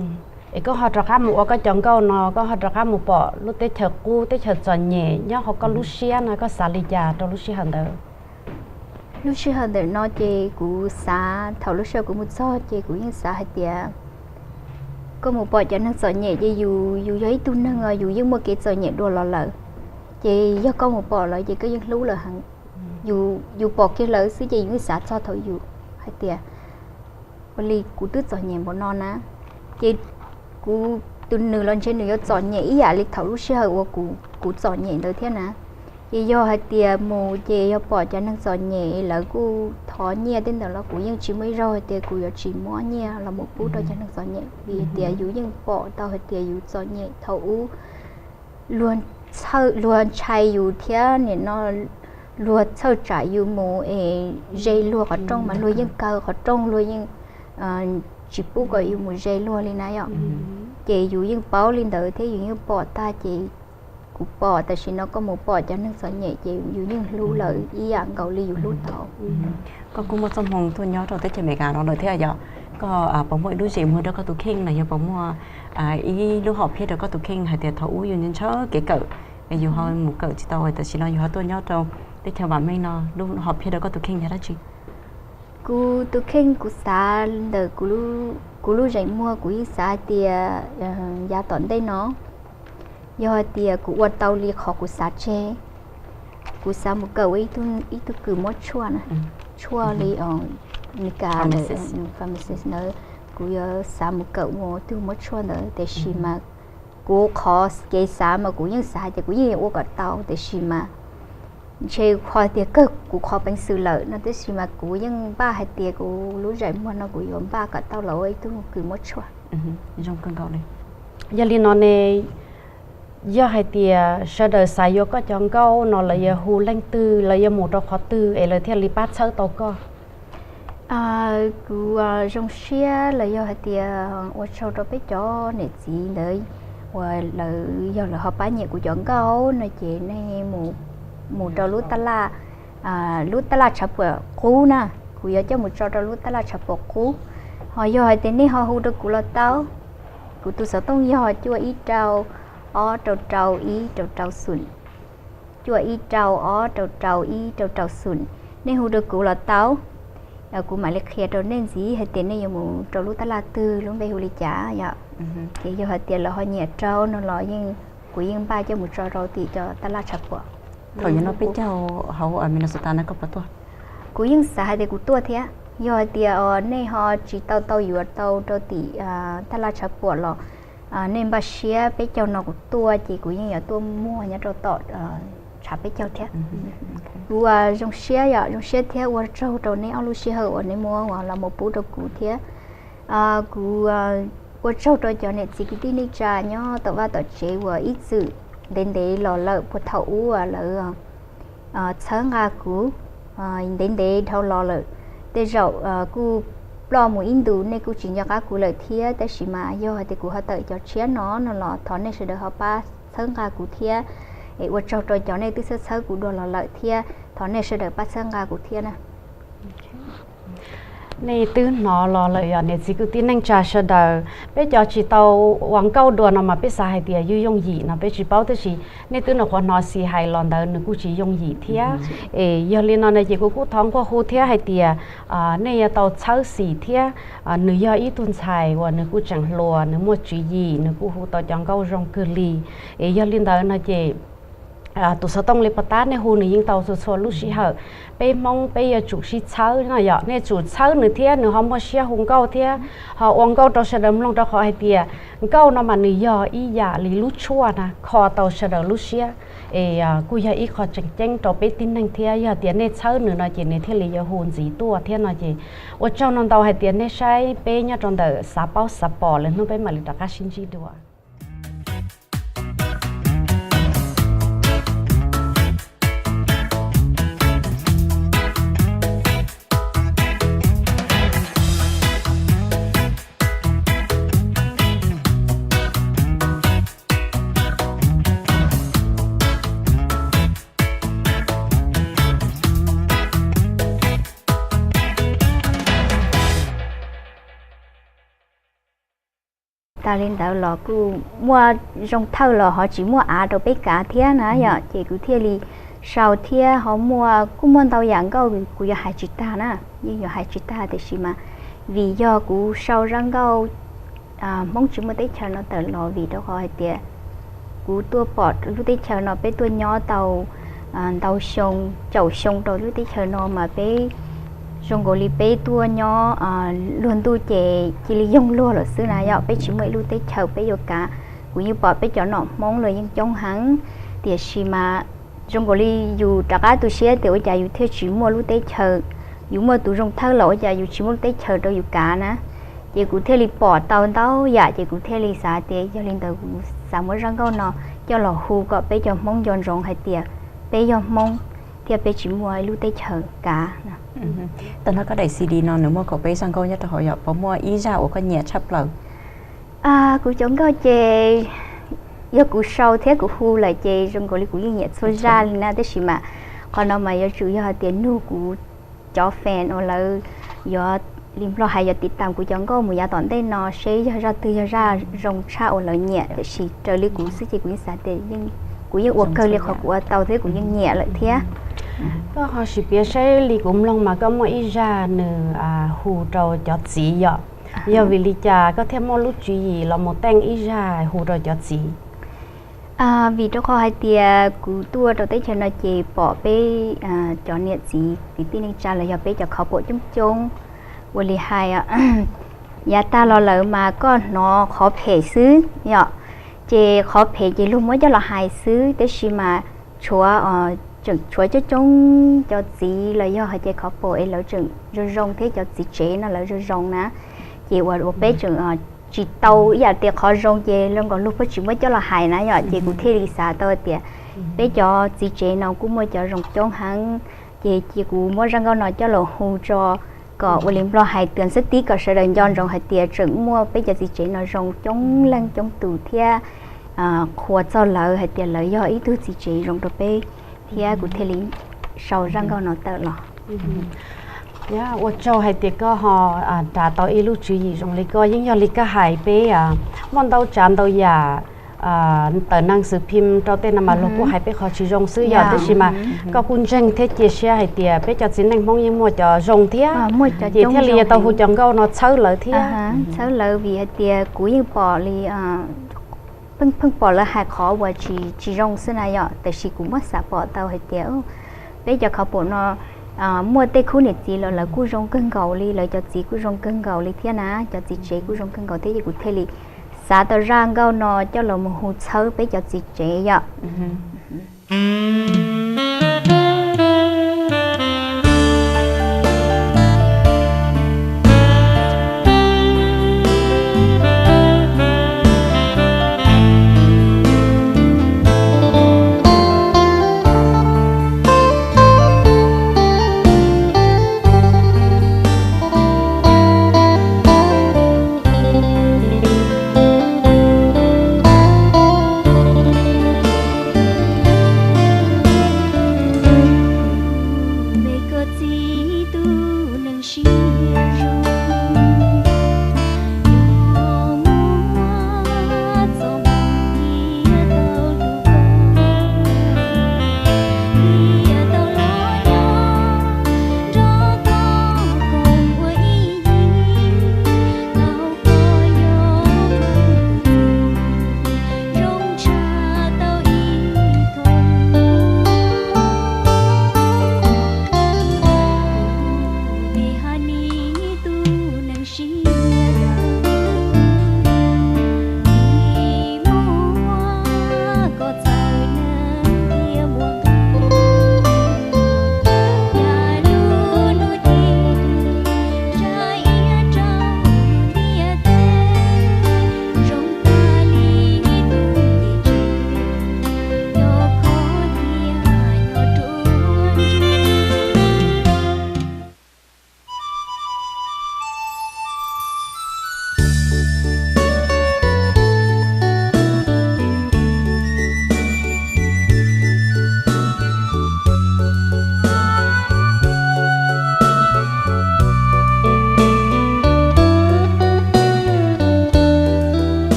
es koj ho rov qab mus ua koj cov nkauj no, koj ho rov qab mus pom lub teb chaws qub teb chaws txom nyem nyob hauv koj lub siab no, koj xav li cas rau lub sij hawm ntawd? Lub sij hawm ntawm no ces kuv xav, thaum lub sij hawm kuv mus txog ces kuv yeej xav hais tias koj mus pom cov neeg txom nyem ces yus, yus yog ib tug neeg os, yus yeej muaj kev txom nyem dua los lawm. Ces yog koj mus pom lawv ces koj yeej hlub lawv heev. Yus, yus pom kiag lawv xwb ces yus yeej xav txog thaum yus hais tias ua li kuv twb txom nyem npaum no na. Ces kuv, tus nws los ntshe nws yuav txom nyem ib yam li thaum lub sij hawm uas kuv, kuv txom nyem ntawd thiab na. Ces yog hais tias mus ces yog pom cov neeg txom nyem lawv kuj thov nyiaj tej ntawd los kuv yeej tsis muaj ib zaug hais tias kuv yuav tsis muab nyiaj los mus pub rau cov neeg txom nyem vim tias yus yeej pom tau hais tias yus txom nyem thaum ub. Luag txhawj, luag ntshai yus thiab nim no luag txhawj tsam yus mus es ze luag qhov rooj mas luag yeej kaw qhov rooj, luag yeej tsis pub kom yus mus ze luag li na yom. Ces yus yeej paub li ntawd thiab yus yeej pom tag ces kuv pom tam sim no koj mus pom cov neeg txom nyem ces yus yeej hlub lawv ib yam nkaus li yus hlub tau. Koj kuj muaj txoj hmoo tuaj nyob rau teb chaws Amelikas no lawm thiab yom, koj puas muaj ib lub zem muag rau koj tus kheej los yog puas muaj ib lub hom phiaj rau koj tus kheej hais tias thaum ub yus ntshaw kev kawm, yus ho mus kawm tsis tau tam sim no yus ho tuaj nyob rau teb chaws vam meej no, lub hom phiaj rau koj tus kheej yog dab tsi? Kuv tus kheej kuv xav ntawm kuv lub zeem muag kuv yeej xav hais tias yav tom ntej no yog hais tias kuv ua tau li qhov kuv xav tseg, kuv xav mus kawm ua ib tug kws muab tshuaj na, tshuaj li Amelikas pharmacist ntawd, kuv yuav xav mus kawm ua tug muab tshuaj ntawd tiam sis mas kuv qhov kev xav mas kuv yeej xav hais tias kuv yeej yuav ua kom tau tiam sis mas ntshe qhov tias kawg kuv qhov peev xwm lawm no tiam sis mas kuv yeej npaj hais tias kuv lub zeem muag no kuv yuav npaj kom tau los ua ib tug kws muab tshuaj. Zoo kawg nkaus li. Yog li no ne, yog hais tias sawv daws xav yuav koj cov nkauj no lawv yuav hu leej twg, lawv yuav mus rau qhov twg es lawv thiaj li pab txhawb tau koj? Kuv zoo siab los yog hais tias ua tsaug rau peb cov niam txiv ntawd uas lawv, yog lawv ho pab nyiam kuv cov nkauj no ces nej mus mus rau lub taj laj, lub taj laj tshav puam qub na, kuv yuav coj mus tso rau lub taj laj tshav puam qub. Ho yog hais tias nej ho hu rau kuv los tau, kuv tus xov tooj yog cuaj ib rau ob rau rau ib rau rau xum, cuaj ib rau ob rau rau ib rau rau xum. Nej hu rau kuv los tau, kuv mam li qhia rau nej ntxiv hais tias nej yuav mus rau lub taj laj twg, lub npe hu li cas yom. Ces yog hais tias lawv ho nyiam rau no los yeej, kuv yeej npaj coj mus tso rau tim cov taj laj tshav puam. Thaum yog no peb caug hauv Minnesota no koj puas tuaj? Kuv yeej xav hais tias kuv tuaj thiab. Yog hais tias nej ho tsis tau tau yuav tau rau tim taj laj tshav puam los nej npaj siab peb caug no kuv tuaj ces kuv yeej yuav tuaj muag nyob rau tom tshav peb caug thiab. Kuv zoo siab yom, zoo siab thiab ua tsaug rau neb ob lub sij hawm uas neb muab los mus pub rau kuv thiab. Kuv ua tsaug rau cov niam txiv kwv tij neej tsa nyob tom vaj tom tsev uas ib txwm ntev ntev los lawm, puag thaum ub lawv txhawb nqa kuv ntev ntev dhau los lawm. Tej zaum kuj ploj mus ib ntus nej kuj tsis nco qab kuv lawm thiab, tab sis mas yog hais tias kuv ho tawm cov tshiab no no los thov nej sawv daws ho pab txhawb nqa kuv thiab. Es ua tsaug rau cov nej twb txhawb txhawb kuv dua los lawm thiab, thov nej sawv daws pab txhawb nqa kuv thiab na. Nej twb hnov los lawm yom niam txiv kwv tij neej tsa sawv daws, peb cov tsis tau ua nkauj dua no mas peb xav hais tias yooj yooj yim no peb tsis paub, tab sis nej twb nyuam qhuav hnov Xis hais los ntawd nws kuj tsis yooj yim thiab. Es yog li no no ces kuv kuj thov nquag hu thiab hais tias nej yuav tau txhawb Xis thiab. Nws yog ib tug ntxhais uas nws kuj tseem hluas, nws muaj tswv yim, nws kuj hu tau cov nkauj zoo kawg li. Es yog li ntawd no ces tus xov tooj li pov tab nej hu nws yeej tau txhua txhua lub sij hawm. Peb Hmoob peb yuav tsum sib txhawb no yom, nej tsum txhawb nws thiab nws ho muaj siab hu nkauj thiab ho ua nkauj rau sawv daws mloog, rau qhov hais tias nkauj no mas nws yog ib yam li lub tshuaj na kho tau sawv daws lub siab. Es kuj yog ib qho tseem ceeb rau peb tib neeg thiab, yog tias nej txhawb nws no ces nws thiaj li yuav hu ntxiv tuaj thiab no ces ua tsaug no ntau hais tias nej saib peb nyob rau ntawm Xav Paub Xav Pom, lwm hnub peb mam li rov qab sib ntsib dua. Tas li ntawd los kuj muaj zoo thawj los ho tsis muaj av rau peb kav thiab na yom, ces kuv thiaj li sau thiab ho muaj kuj muaj ntau yam nkauj kuv yuav hais tsis tag na, yeej yuav hais tsis tag tiam sis mas vim yog kuv sau zaj nkauj Hmoob tsis muaj teb chaws no tawm los vim rau qhov hais tias kuv tuaj pom lub teb chaws no peb tuaj nyob tau ntau xyoo, caum xyoo rau lub teb chaws no mas peb zoo nkaus li peb tuaj nyob luag ntuj ces cia li yoog luag lawm xwb na yom, peb tsis muaj ib lub teb chaws peb yuav kav. Kuv yeej pom peb cov nom Hmoob los yeej coob heev, tiam sis mas zoo nkaus li yus rov qab tu siab tias ua cas yus thiaj tsis muaj lub teb chaws, yus muaj tus zoo thawj los ua cas yus tsis muaj lub teb chaws rau yus kav na. Ces kuv thiaj li pom tau ntau yam ces kuv thiaj li xav tias yog li ntawd kuv xav muab zaj nkauj no coj los hu kom peb cov Hmoob nco ntsoov hais tias peb yog Hmoob thiab peb tsis muaj ib lub teb chaws kav. Tau hnov koj daim C D no nws muaj kaum peb zaj nkauj nyob rau hauv yom, puas muaj ib zaj uas koj nyiam tshaj plaws? Kuv cov nkauj ces yog kuv sau thiab kuv hu lawm ces zoo nkaus li kuv yeej nyiam txhua zaj li na, tab sis mas qhov no mas yuav tsum yog hais tias nug kuv cov fan uas lawv yuav li Nplog hais yuav tiv tam kuv cov nkauj mus yav tom ntej no seb yog zaj twg yog zaj zoo tshaj uas lawv nyiam, tiam sis raws li kuv xwb ces kuv yeej xav tias kuv yeej ua kawg li qhov kuv ua tau thiab kuv yeej nyiam lawm thiab. Koj ho sim piav saib li kuv mloog mas koj muaj ib zaj nws hu rau cov txiv yom, yog vim li cas koj thiaj muaj lub tswv yim los mus teej ib zaj hu rau cov txiv? Vim rau qhov hais tias kuv tuaj rau teb chaws no ces pom peb cov niam txiv kwv tij neej tsa los yog peb cov khov pom coob coob, ua li hais yav tag los lawm mas koj hnov qhov phem xwb yom, ces qhov phem ces luag muab coj los hais xwb, tab sis mas tshuav tseem tshuav coob coob cov txiv los yog hais tias khov pom es lawv tseem zoo zoo thiab cov txiv tsev no lawv zoo zoo na, ces uas uas peb tseem tsis tau ib yam tias qhov zoo ces zoo nkaus luag pheej tsis muab coj los hais na yom, ces kuv thiaj li xav tau tias peb cov txiv tsev no kuj muaj cov zoo coob heev, ces cia kuv muab zaj nkauj no coj los hu tso kom ua li Nplog hais tias xwb tib kom sawv daws nco ntsoov hais tias tseem muaj peb cov txiv tsev no zoo coob leej coob tus thiab qhuas txog lawv hais tias lawv yog ib tug txiv tsev zoo rau peb thiab kuv thiaj li sau zaj nkauj no tawm los. Ua tsaug hais tias koj ho nrhiav tau ib lub tswv yim zoo li koj, yeej yog li koj hais peb muaj ntau tsav ntau yam tawm neeg xwm phim rau tej no mas luag kuj hais peb qhov tsis zoo xwb yom, tab sis mas koj kuj ntseeg thiab cia siab hais tias peb cov txiv neej Hmoob yeej muaj cov zoo thiab. Ces thiaj li yuav tau hu cov nkauj no txhawb lawv thiab. Txhawb lawv vim hais tias kuv yeej pom li pheej pheej pom lawv hais qhov uas tsis tsis zoo xwb na yom, tiam sis kuv muab xav pom tau hais tias peb cov khov pom no muaj tej khub niam txiv los lawv kuj zoo kawg nkaus li, lawv cov txiv kuj zoo kawg nkaus li thiab na, cov txiv tsev kuj zoo kawg nkaus thiab, ces kuv thiaj li xav tau zaj nkauj no coj los mus hu txhawb peb cov txiv tsev yom.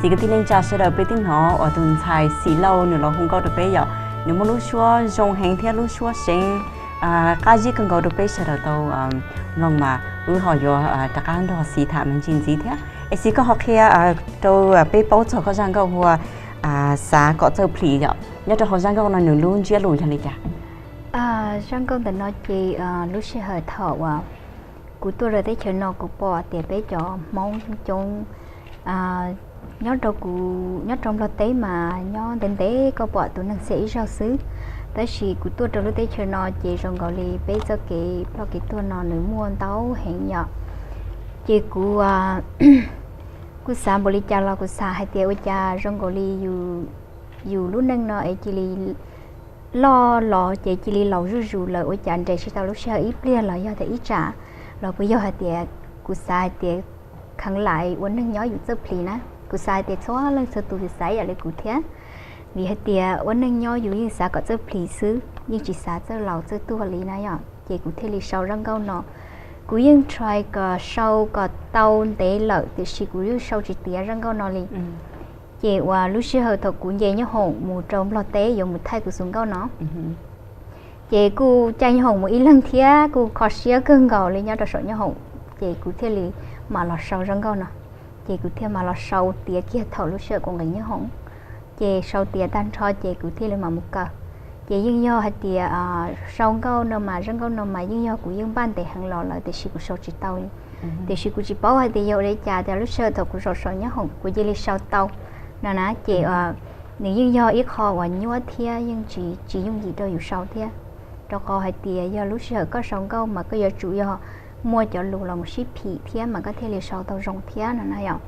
Txiv kwv tij neej tsa sawv daws, peb twb hnov uas tus ntxhais Xis Lauj nws los hu nkauj rau peb yom, nws muaj lub suab zoo heev thiab lub suab seev, qab zib kawg nkaus rau peb sawv daws tau mloog mas wb ho yuav rov qab nrog Xis tham me ntsis ntxiv thiab. Es Xis, koj ho qhia rau peb paub txog koj zaj nkauj hu ua Xav Kom Txawj Plis yom, nyob rau hauv zaj nkauj no nws lub ntsiab lus yog li cas? Zaj nkauj ntawm no ces lub sij hawm thaum uas kuv tuaj rau teb chaws no kuv pom tias peb cov Hmoob coob coob nyob rau kuv, nyob rau Nplog teb mas nyob ntev ntev koj pom tus neeg xia ib zaug xwb. Tab sis kuv tuaj rau lub teb chaws no ces zoo nkaus li peb txoj kev ploj kev tuag no nws muaj ntau heev yom. Ces kuv kuv xav npaum li cas los kuv xav hais tias ua cas zoo nkaus li yus lub neej no es cia li loj los ces cia li laus zuj zus lawm, ua cas nres tsis tau lub sij hawm ib pliag los yog tias ib tsam los puas yog hais tias kuv xav hais tias kheev lam ua neeg nyob yus txawj plis na. Kuv xav hais tias txhua leej txhua tus xav ib yam li kuv thiab, vim hais tias ua neeg nyob yus yeej xav kom txawj plis xwb, yeej tsis xav txawj laus txawj tuag li na yom. Ces kuv thiaj li sau zaj nkauj no. Kuv yeej try kom sau kom tau ntev lawm tiam sis kuv yeej sau tsis tiav zaj nkauj no li. Ces uas lub sij hawm thaum kuv nce nyoob hoom mus rau Nplog teb yuav mus thaij kuv xus nkauj no, ces kuj caij nyoob hoom mus ib leeg thiab kuj kho siab kawg nkaus li nyob rau saum nyoob hoom. Ces kuv thiaj li mam los sau zaj nkauj no. Ces kuv thiaj mam los sau tiav kiag thaum lub sij hawm kuv nqis nyoob hoom. Ces sau tiav tag nrho ces kuv thiaj li mam mus kawm. Ces yeej yog hais tias sau nkauj no mas zaj nkauj no mas yeej yog kuv yeej npaj ntev heev los lawm tiam sis kuv sau tsis tau li. Tiam sis kuv tsis paub hais tias yog ua li cas tias lub sij hawm thaum kuv zaum saum nyoob hoom kuv cia li sau tau no na. Ces nws yeej yog ib qho uas nyuaj thiab yeej tsis tsis yooj yim rau yus sau thiab, rau qhov hais tias yog lub sij hawm koj sau nkauj mas koj yuav tsum yog muaj cov lus los mus sib phim thiab mas koj thiaj li sau tau zoo thiab no na yom.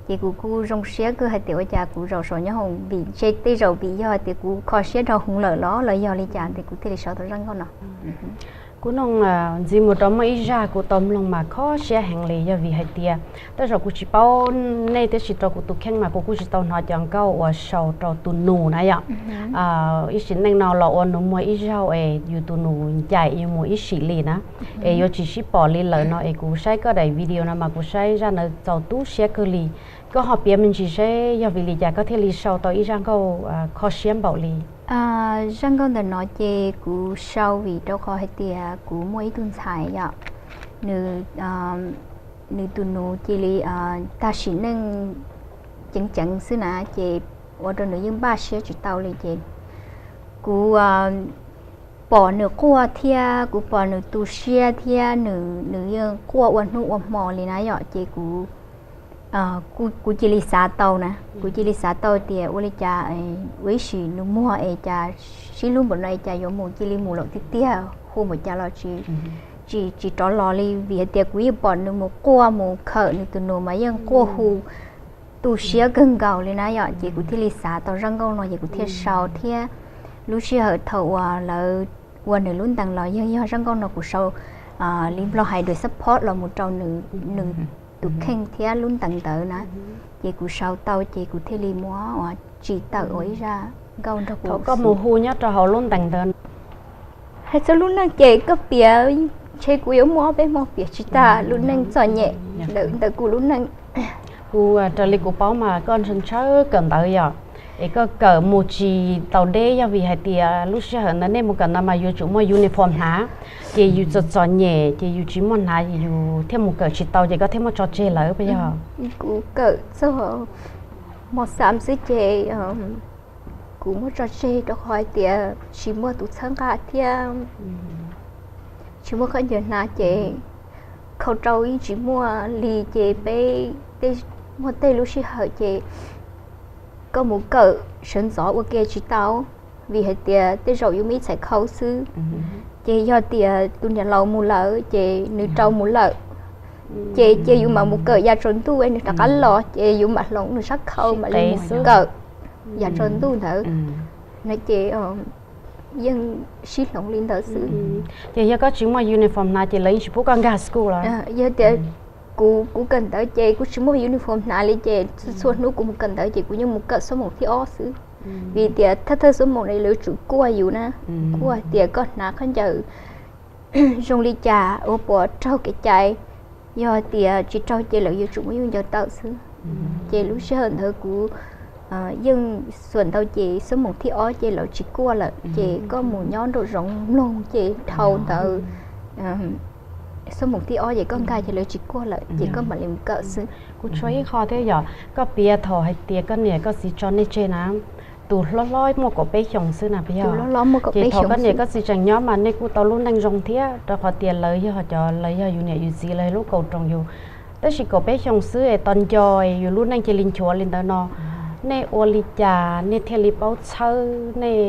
Ces kuv kuj zoo siab kawg hais tias ua cas kuv zaum saum nyoob hoom vim ntshe tej zaum vim yog hais tias kuv kho siab dhau heev lawm los los yog li cas ces kuv thiaj li sau tau zaj nkauj no. Kuv noog ntxiv mus rau muaj ib zaj kuv tau mloog mas kho siab heev li yog vim hais tias tej zaum kuv tsis paub nej tab sis rau kuv tus kheej mas kuv kuj tsis tau hnov cov nkauj uas sau rau tus nus na yom. Ib sim neej no los ua nws muaj ib zaug es yus tus nus ncaim yus mus ib sim li na, es yuav tsis sib pom li lawm no es kuv saib koj daim video no mas kuv saib zaj ntawd txaus tu siab kawg li. Koj ho piav me ntsis seb yog vim li cas koj thiaj li sau tau ib zaj nkauj kho siab npaum li. Zaj nkauj ntawm no ces kuv sau vim rau qhov hais tias kuv muaj ib tug ntxhais yom, nws nws tus nus cia li tag sim neej ceev ceev xwb na, ces ua rau nws yeej npaj siab tsis tau li ces kuv pom nws quaj thiab kuv pom nws tu siab thiab nws nws yeej quaj ua hnub ua hmo li na yom, ces kuv kuv cia li xav tau na, kuv cia li xav tau tias ua li cas ua ib sim nws muag es cas sib hlub npaum no es cas yuav mus cia li mus lawm tiag tiag, hu npaum cas los tsis tsis tsis rov los li, vim hais tias kuv yeej pom nws mus quaj mus khawm nws tus nus mas yeej quaj hu tu siab kawg nkaus li na yom, ces kuv thiaj li xav tau zaj nkauj no ces kuv thiaj sau thiab. Lub sij hawm thaum uas lawv ua nws lub ntees los yog yog zaj nkauj no kuv sau li Nplog hais the support los mus rau nws tus kheej thiab lub ntees ntawd na, ces kuv sau tau ces kuv thiaj li muab tsim tawm ua ib zaj nkauj nrog kuv. Thaum koj mus hu nyob rau hauv lub ntees ntawd, hais txog lub neej ces koj piav, ntshe kuv yuav muaj ob peb hmo piav tsis tag lub neej txom nyem ntawm kuv lub neej. Kuv raws li kuv paub mas koj ntshaw kawm ntawv yom, es koj kawm mus tsis tau deb yog vim hais tias lub sij hawm ntawd nej mus kawm ntawv mas yuav tsum muaj uniform hnav, ces yus txom txom nyem ces yus tsis muaj hnav ces yus thiaj mus kawm tsis tau ces koj thiaj muab tso tseg lawm puas yog? Kuv kawm txog mos xam xwb ces kuv muab tso tseg rau qhov hais tias tsis muaj tus txhawb nqa thiab tsis muaj khaub ncaws hnav ces khau rau yeej tsis muaj li ces peb muaj tej lub sij hawm ces koj mus kawm sawv ntxov ua ke tsis tau, vim hais tias tej zaum yus muaj ib txhais khau xwb, ces yog tias tus niam laus mus lawm ces nws rau mus lawm, ces cia yus mam mus kawm yav tsaus ntuj nws rov qab los ces yus mam hloov nws sab khau mam li mus kawm yav tsaus ntuj ntawd no ces yeej sib hloov li ntawd xwb. Ces yog koj tsis muaj uniform hnav ces lawv yeej tsis pub koj nkag school los? Yog tias kuv kuv kawm ntawv ces kuv tsis muaj uniform hnav li ces txhua txhua hnub kuv mus kawm ntawv ces kuv yeej mus kawm xuab moos thib ob xwb, vim tias thawj thawj xuab moos no lawv yuav tsum kuaj yus na, kuaj tias koj hnav khaub ncaws zoo li cas ua puas raug kev cai, yog tias tsis raug ces lawv yuav tsum muab yus ncaws tawm xwb. Ces lub sij hawm ntawd kuv yeej xuam ntau ces xuab moos thib ob ces lawv tsis kuaj lawm, ces koj mus nyob nraum zoov mloog ces dhau ntawd xuab moos thib ob ces koj nkag ces lawv tsis kuaj lawm ces koj mam li mus kawm xwb. Kuv tshuav ib qho thiab yog koj piav thaum hais tias koj niam koj txiv tso nej tseg na, tus hlob hlob muaj kaum peb xyoos xwb na, puas yog? Ces thaum koj niam koj txiv tseem nyob mas nej kuj tau lub neej zoo thiab, rau qhov tias lawv yog cov, lawv yog yus niam yus txiv, lawv yog lub kaum roos yus. Tab sis kaum peb xyoos xwb es tos nco yus lub neej cia li nchuav li ntawd no, nej ua li cas nej thiaj li paub txhawb, nej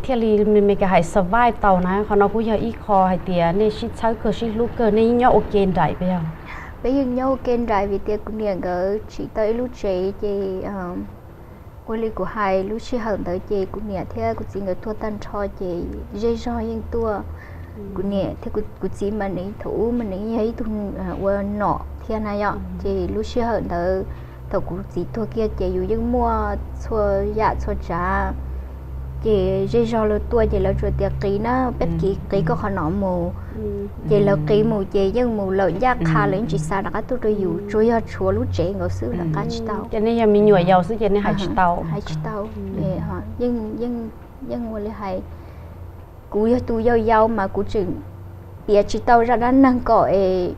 thiaj li me me ka hais survive tau na? Qhov no kuj yog ib qho hais tias nej sib txhawb kawg sib hlub kawg, nej yeej nyob ua ke nraim, puas yog? Peb yeej nyob ua ke nraim vim tias kuv niam nkawd tsim tau ib lub tsev ces ua li kuv hais lub sij hawm ntawd ces kuv niam thiab kuv txiv nkawd tuag tag nrho ces zej zog yeej tuaj. Kuv niam thiab kuv txiv mas nws thaum ub mas nws yeej yog ib tug ua nom thiab na yom, ces lub sij hawm ntawd thaum kuv txiv tuag kiag ces yus yeej muaj txhua yam txhua tsav, ces zej zog lawv tuaj ces lawv tsuas tias qiv na, peb qiv qiv koj qhov no mus. Ces lawv qiv mus ces yeej mus lawm ncaj qha, lawv yeej tsis xa rov qab tuaj rau yus, tsuas yog tshuav lub tsev nkaus xwb, lawv qab tsis tau. Ces nej yog me nyuam yaus xwb ces nej hais tsis tau. Hais tsis tau. Yeej, yeej ua li hais, kuv yog tus yau yau mas kuv tseem piav tsis tau zaj dab neeg kom es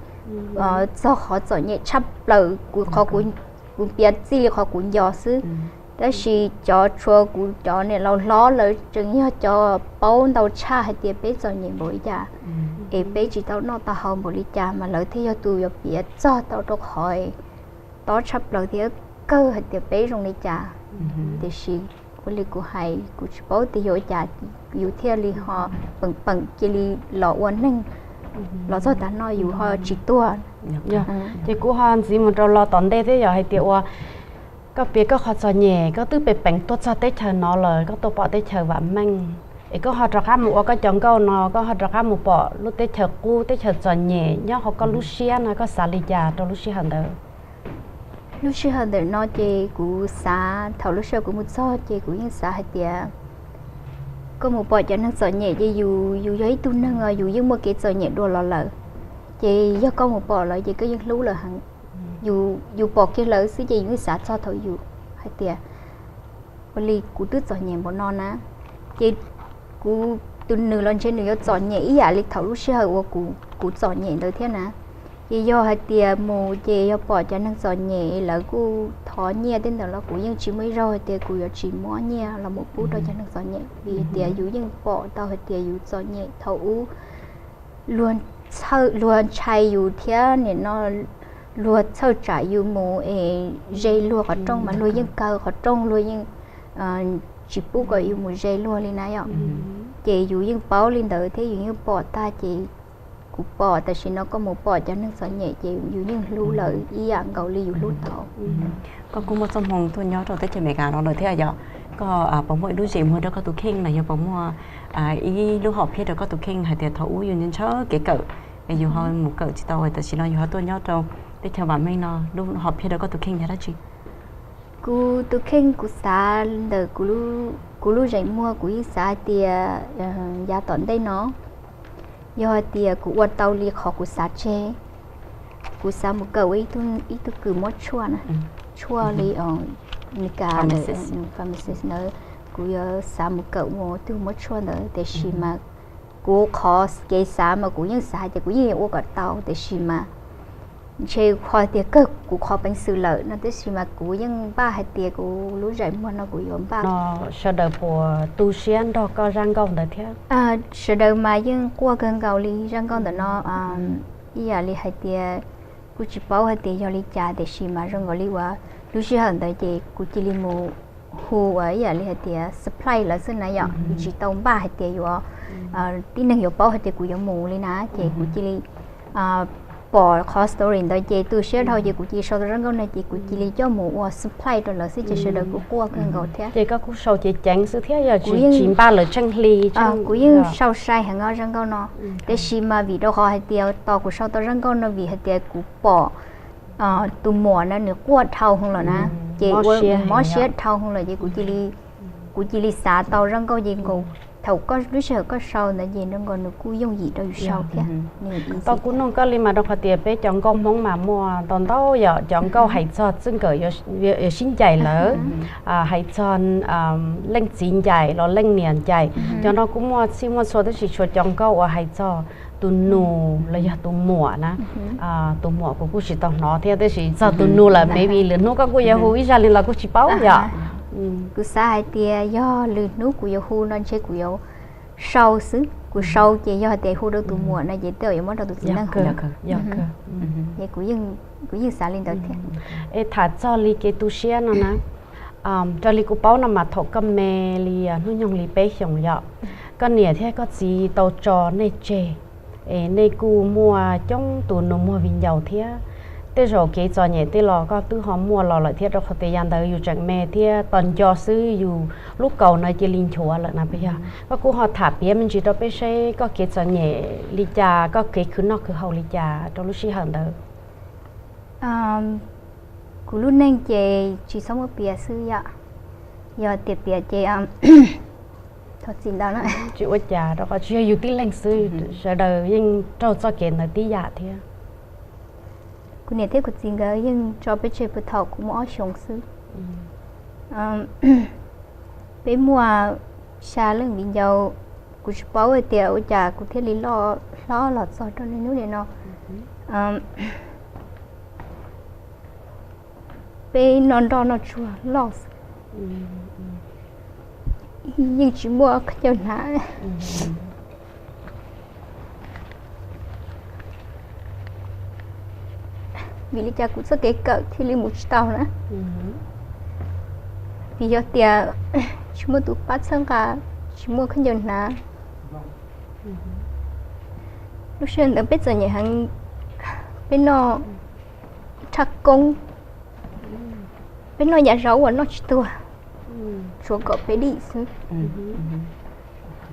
txog qhov txom nyem tshaj plaws kuv, qhov kuv piav txij li qhov kuv nco xwb. Tab sis cov tshuav kuv cov niam laus hlob lawv tseem yog cov paub ntau tshaj hais tias peb txom nyem npaum li cas es peb tsis tau noj tau haus npaum li cas mas lawv thiaj yog tus yuav piav txog tau rau qhov tob tshaj plaws thiab kawg hais tias peb zoo li cas. Tiam sis ua li kuv hais kuv tsis paub tias yog ua cas yus thiaj li ho peem peem cia li los ua neeg los txog tav no yus ho tsis tuag. Ces kuv ho ntxiv mus rau los tom ntej thiab yog hais tias ua koj piav koj qhov txom nyem, koj twb peem peem tuaj txog teb chaws no lawm, koj tuaj pom teb chaws vam meej, es koj ho rov qab mus ua koj cov nkauj no, koj ho rov qab mus pom lub teb chaws qub teb chaws txom nyem nyob hauv koj lub siab no, koj xav li cas rau lub sij hawm ntawd? Lub sij hawm ntawm no ces kuv xav, thaum lub sij hawm kuv mus txog ces kuv yeej xav hais tias koj mus pom cov neeg txom nyem ces yus, yus yog ib tug neeg os, yus yeej muaj kev txom nyem dua los lawm. Ces yog koj mus pom lawm ces koj yeej hlub lawm heev. Yus, yus pom kiag lawv xwb ces yus yeej xav txog thaum yus hais tias ua li kuv twb txom nyem npaum no na, ces kuv, tus nws los ntshe nws yuav txom nyem ib yam li thaum lub sij hawm uas kuv, kuv txom nyem ntawd thiab na. Ces yog hais tias mus ces yog pom cov neeg txom nyem lawv kuj thov nyiaj tej ntawd los kuv yeej tsis muaj ib zaug hais tias kuv yuav tsis muab nyiaj los mus pub rau cov neeg txom nyem vim tias yus yeej pom tau hais tias yus txom nyem thaum ub luag ntshai yus thiab nim no luag txhawj tsam yus mus es ze luag qhov rooj mas luag yeej kaw qhov rooj, luag yeej tsis pub kom yus mus ze luag li na yom. Ces yus yeej paub li ntawd thiab yus yeej pom tag ces kuv pom tam sim no koj mus pom cov neeg txom nyem ces yus yeej hlub lawm ib yam nkaus li yus hlub thaum. Koj kuj muaj txoj hmoo tuaj nyob rau teb chaws Amelikas no lawm thiab yom? Koj puas muaj ib lub zem muag rau koj tus kheej los yog puas muaj ib lub hom phiaj rau koj tus kheej hais tias thaum ub yus ntshaw kev kawm es yus ho mus kawm tsis tau, tam sim no yus ho tuaj nyob rau teb chaws vam meej no, lub hom phiaj rau koj tus kheej yog dab tsi? Kuv tus kheej kuv xav ntawm kuv lub zem muag kuv yeej xav hais tias yav tom ntej no yog hais tias kuv ua tau li qhov kuv xav tseg, kuv xav mus kawm ua ib tug kws muab tshuaj na, tshuaj li Amelikas pharmacist ntawd, kuv yuav xav mus kawm ua tug muab tshuaj ntawd tiam sis mas kuv qhov kev xav mas kuv yeej xav hais tias kuv yeej yuav ua kom tau tiam sis mas ntshe qhov tias kawg kuv qhov peev xwm lawm no tab sis mas kuv yeej npaj hais tias kuv lub zem muag no kuv yuav npaj. Sawv daws puas tu siab nrog koj zaj nkauj ntawd thiab? Sawv daws mas yeej quaj kawg nkaus li zaj nkauj ntawm no, ib yam li hais tias kuj tsis paub hais tias yog li cas tiam sis mas zoo nkaus li uas lub sij hawm ntawd ces kuv cia li mus hu uas ib yam li hais tias supply lawv xwb na yom, kuv tsis tau npaj hais tias yuav tib neeg yuav paub hais tias kuv yuav mus li na ces kuv cia li pom qhov story ntawd ces tu siab dhau ces kuv cia li sau tau zaj nkauj no ces kuv cia li coj mus ua supply rau lawv xwb ces sawv daws kuj quaj kawg nkaus thiab. Ces koj kuj sau ceev ceev xwb thiab yog tsis npaj lawv tsheej hli? Kuv yeej sau sai heev zaj nkauj no, tiam sis mas vim rau qhov hais tias tos kuv sau tau zaj nkauj no vim hais tias kuv pom tus muam na nws quaj dhau hwv lawm na, ces ua mob siab dhau hwv lawm ces kuv cia li xav tau zaj nkauj ces nkaus thaum koj lub sij hawm koj sau ntawd ces nws kuj yooj yim rau yus sau thiab. Tau kuv nug koj li mas rau qhov tias peb cov nkauj Hmoob mas muaj ntau ntau yom, cov nkauj hais txog txij nkawm yuav sib ncaim lawm, hais txog leej txiv ncaim los leej niam ncaim, cov no kuj muaj txhij muaj txhua, tab sis tshuav cov nkauj uas hais txog tus nus los yog tus muam na. Tus muam kuv kuj tsis tau hnov thiab, tab sis txog tus nus lawm maybe lwm hnub koj kuj yuav hu ib zaj li los kuj tsis paub yom. Kuv xav hais tias yog lwm hnub kuv yuav hu no ntshe kuv yuav sau xwb, kuv sau ces yog tias hu rau tus muam no ces tej zaum yuav muab rau tus txiv neej hu. Ces kuv yeej xav li ntawd thiab. Es tham txog li kev tu siab no na, raws li kuv paub no mas thaum koj me li hnub nyoog li peb xyoos yom, koj niam thiab koj txiv tau tso nej tseg, es nej kuj muaj coob tus nus muag viv ncaus thiab. Tej zaum kev txom nyem tej los koj twb ho muaj los lawm thiab, rau qhov tias yam ntawd yus tseem me thiab tos nco xwb yus lub kaus no cia li nchuav lawm na puas yog? Koj kuj ho tham piav me ntsis rau peb seb koj kev txom nyem li cas, koj kev khwv noj khwv haus li cas rau lub sij hawm ntawd. Kuv lub neej ces tsis txhob muab piav xwb yom. Yog tias piav ces thov txim ntau na. Tsis ua cas, rau qhov tsis yog yus tib leeg xwb, sawv daws yeej raug txoj kev ntawd tib yam thiab. Kuv niam thiab kuv txiv nkawd yeej tso peb tseg puag thaum kuv muaj ob xyoos xwb. Peb muaj xya leej viv ncaus, kuv tsis paub hais tias ua cas kuv thiaj li loj hlob los txog rau niaj hnub niam no. Peb noj nroj noj tsuag loj xwb, yeej tsis muaj khaub ncaws hnav. Vim li cas kuv txoj kev kawm thiaj li mus tsis tau na? Vim yog tias tsis muaj tus pab txhawb nqa, tsis muaj khaub ncaws hnav. Lub sij hawm ntawd peb txom nyem heev, peb noj tshaj koob, peb noj yam zaub uas noj tsis tuag, tsuav kom peb dim xwb.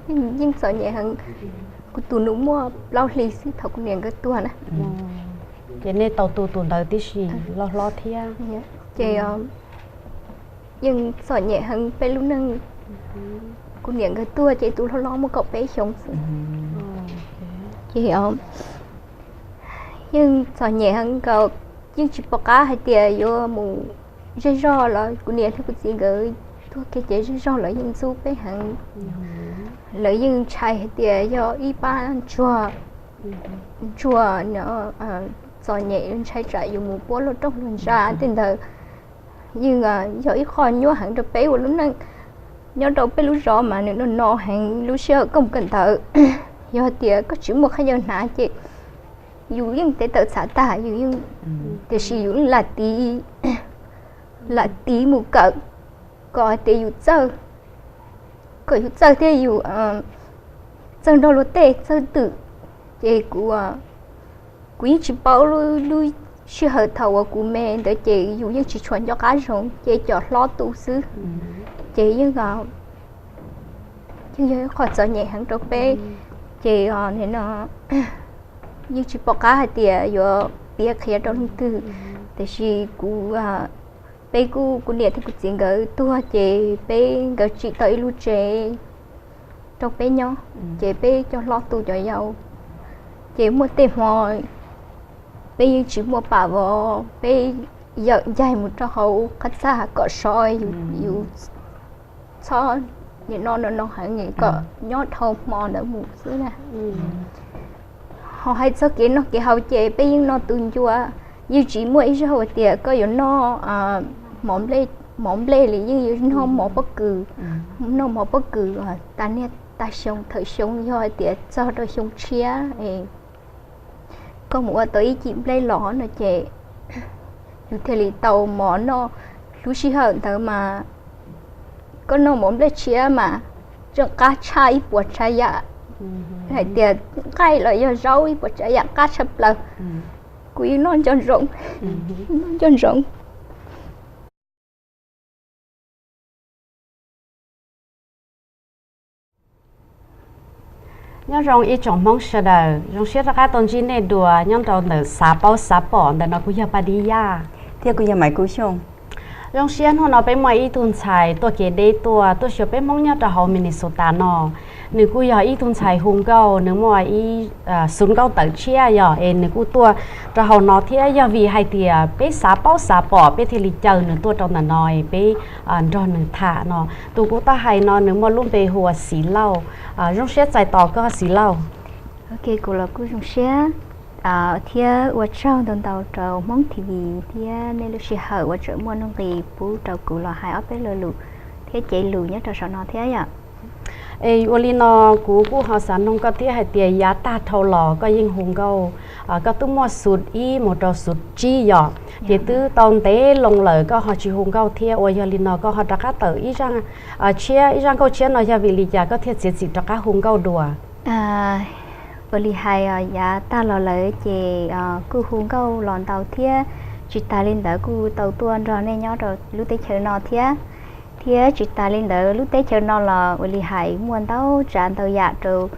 Yeej txom nyem heev. Kuv tus nus muaj plaub hlis xwb thaum kuv niam nkawd tuag na. Ces nej tau tu tus ntawd tib si los hlob thiab. Ces yeej txom nyem heev peb lub neej. Kuv niam nkawd tuag ces tus hlob hlob muaj kaum peb xyoos xwb. Ces yeej txom nyem heev nkaus, yeej tsis pom qab hais tias yuav mus zej zog los kuv niam thiab kuv txiv nkawd tuag kiag ces zej zog lawv yeej ntxub peb heev. Lawv yeej ntshai hais tias yog ib pab ntsuag, ntsuag txom nyem, ntshai tsam yus mus puab luag rooj luag ntsa tej ntawd. Yeej yog ib qho nyuaj heev rau peb ua lub neej. Nyob rau peb lub zos mas nws no no heev, lub sij hawm koj mus kawm ntawv, yog tias koj tsis muaj khaub ncaws hnav ces yus yeej tev tawm txhav tag, yus yeej, tiam sis yus yeej lam tiv, lam tiv mus kawm kom hais tias yus txawj, kom yus txawj thiab yus txawj nrog luag tej txawj twm. Ces kuv, kuv yeej tsis paub, lub sij hawm thaum uas kuv me ntawd ces yus yeej tsis tshua nco qab zoo ces cov hlob tu xwb. Ces yeej, yeej yog ib qho txom nyem heev rau peb. Ces no yeej tsis pom qab hais tias yuav piav qhia rau leej twg, tiam sis kuv, peb kuj, kuv niam thiab kuv txiv nkawd tuag ces peb, nkawd tsim tau ib lub tsev rau peb nyob, ces peb cov hlob tu cov yau. Ces muaj tej hmo peb yeej tsis muaj pam vov, peb yawm ncaig mus rau hauv qab txaj kom sov, yus txhob nim no no no heev kom nyob dhau hmo ntawd mus xwb na. Ho hais txog kev noj kev haus ces peb yeej noj tus ncua, yeej tsis muaj ib zaug hais tias koj yuav noj mov nplej, mov nplej li, yeej yuav noj mov pob kws, noj mov pob kws tag niaj tag xyoo, thawm xyoo, yog hais tias txog rau xyoo tshiab koj mus ua tau ib cim nplej los no ces yus thiaj li tau mov noj. Lub sij hawm ntawd mas koj noj mov nplej tshiab mas tseem qab tshaj ib puas tsav yam, hais tias nqaij los yog zaub, ib puas tsav yam qab tshaj plaws. Kuv yeej noj nco ntsoov, noj nco ntsoov. Nyob zoo ib tsoom Hmoob sawv daws, zoo siab rov qab tau ntsib nej dua nyob rau ntawm Xav Paub Xav Pom. Ntawm no kuv yog Paj Dib Yaj. Thiab kuv yog Maiv Kub Xyooj. Zoo siab hnub no peb muaj ib tug ntxhais tuaj kev deb tuaj, tuaj xyuas peb Hmoob nyob rau hauv Minnesota no. Nws kuj yog ib tug ntxhais hu nkauj, nws muaj ib xub nkauj tawm tshiab yog es nws kuj tuaj rau hauv no thiab. Yog vim hais tias peb xav paub xav pom peb thiaj li caw nws tuaj rau ntawm no es peb nrog nws tham no. Tus kuv tau hais no nws muaj lub npe hu ua Xiv Lauj. Zoo siab txais tos koj Xiv Lauj. Ok, kuv los kuj zoo siab thiab ua tsaug ntau ntau rau Hmoob T V thiab nej lub sij hawm uas tseem muaj nuj nqis pub rau kuv los hais ob peb lo lus thiab cev lus nyob rau saum no thiab yom. Es ua li no kuv kuj ho xav noog koj thiab hais tias yav tag dhau los koj yeej hu nkauj, koj twb muaj xub ib mus rau xub tsib yom, ces twb tau ntev loo lawm koj ho tsis hu nkauj thiab, uas yog li no koj ho rov qab tawm ib zaj tshiab, ib zaj nkauj tshiab no yog vim li cas koj thiaj txiav txim rov qab hu nkauj dua? Ua li hais yav tag los lawm ces kuj hu nkauj los ntau thiab, tsis tas li ntawd kuj tau tuaj nrog nej nyob rau lub teb chaws no thiab. Thiab tsis tas li ntawd lub teb chaws no los ua li hais muaj ntau tsav ntau yam rau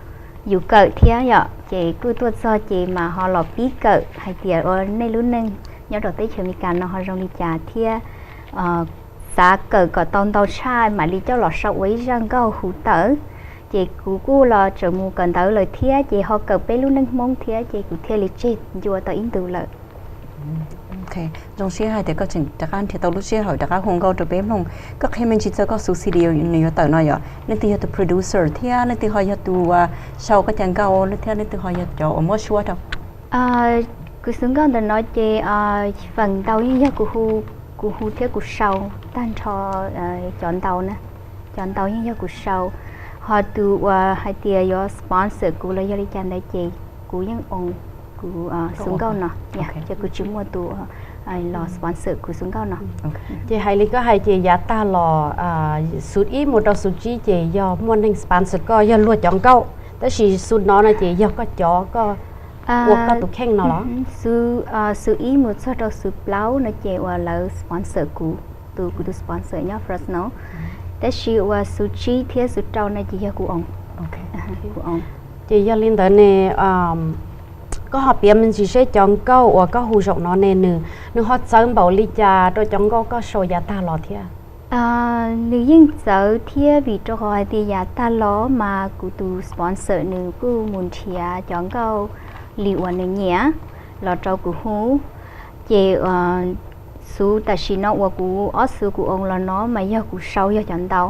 yus kawm thiab yom, ces kuj tuaj txog ces mas ho los pib kawm hais tias ua nej lub neej nyob rau teb chaws Amelikas no ho zoo li cas thiab xav kawm kom tau ntau tshaj mam li coj los sau ua ib zaj nkauj hu tawm. Ces kuv kuj los tseem mus kawm ntawv lawm thiab ces ho kawm peb lub neej Hmoob thiab ces kuv thiaj li tseg ncua tau ib ntus lawm. Zoo siab hais tias koj tseem rov qab nrhiav tau lub sij hawm rov qab hu nkauj rau peb mloog. Koj qhia me ntsis txog koj xub C D nws yuav tawm no yom, leej twg yog tus producer thiab leej twg ho yog tus sau koj cov nkauj thiab leej twg ho yog cov uas muab suab rau? Kuv xub nkauj ntawm no ces feem ntau yeej yog kuv hu, kuv hu thiab kuv sau tag nrho cov ntau na, cov ntau yeej yog kuv sau. Ho tus uas hais tias yuav sponsor kuv los yog li cas ntawd ces kuv yeej own kuv xub nkauj no, ces kuv tsis muaj tus los sponsor kuv xub nkauj no. Ces hais li koj hais ces yav tag los xub ib mus rau xub tsib ces yog muaj neeg sponsor koj yog luag cov nkauj, tab sis xub no no ces yog koj cov, koj ua koj tus kheej no los? Xub ib mus txog rau xub plaub no ces uas lawv sponsor kuv, tus kuv tus sponsor nyob Fresno, tab sis uas xub tsib thiab xub rau no ces yog kuv own. Ces yog li ntawd ne, koj ho piav me ntsis seb cov nkauj uas koj hu zaum no ne nws, nws ho txawv npaum li cas rau cov nkauj koj sau yav tag los thiab? Nws yeej txawv thiab vim rau qhov hais tias yav tag los mas kuv tus sponsor nws kuj mus nrhiav cov nkauj li uas nws nyiam los rau kuv hu. Ces xub tam sim no uas kuv ob xub kuv own los no mas yog kuv sau yog cov ntau.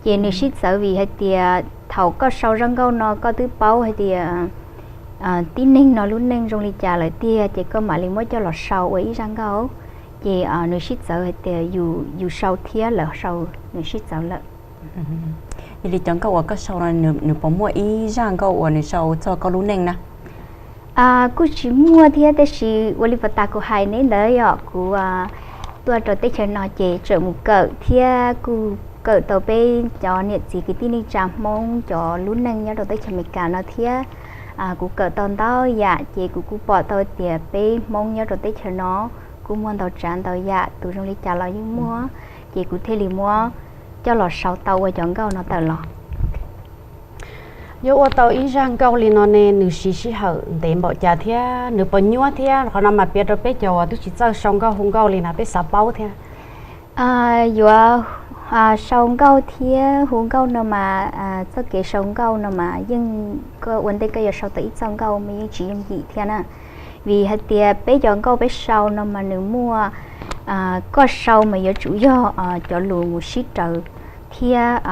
Ces nws sib txawv vim hais tias thaum koj sau zaj nkauj no koj twb paub hais tias tib neeg no lub neej zoo li cas lawm tiag ces koj mam li muab coj los sau ua ib zaj nkauj. Ces nws sib txawv hais tias yus sau thiab lawv sau, nws sib txawv lawm. Yog li cov nkauj uas koj sau no nws puas muaj ib zaj nkauj uas nws sau txog koj lub neej na? Kuj tsis muaj thiab, tab sis ua li puas tas kuv hais neb ntawd yom, kuv tuaj rau teb chaws no ces tseem mus kawm thiab kuj kawm tau peb cov niam txiv kwv tij neej tsa Hmoob cov lub neej nyob rau teb chaws Amelikas no thiab. Kuv kawm tau ntau yam ces kuv kuj pom tau tias peb Hmoob nyob rau teb chaws no kuj muaj ntau tsav ntau yam, tus zoo li cas los yeej muaj, ces kuv thiaj li muab coj los sau tau ua cov nkauj no tawm los. Yuav ua tau ib zaj nkauj li no ne nws siv sij hawm ntev npaum cas thiab nws puas nyuaj thiab? Qhov no mas piav rau peb cov uas twb tsis txawj sau nkauj hu nkauj li na peb xav paub thiab. Yuav sau nkauj thiab hu nkauj no mas txoj kev sau nkauj no mas yeej, koj ua ntej koj yuav sau tau ib txoj nkauj mas yeej tsis yooj yim thiab na. Vim hais tias peb cov nkauj peb sau no mas nws muaj, koj sau mas yuav tsum yog cov lus mus sib raws thiab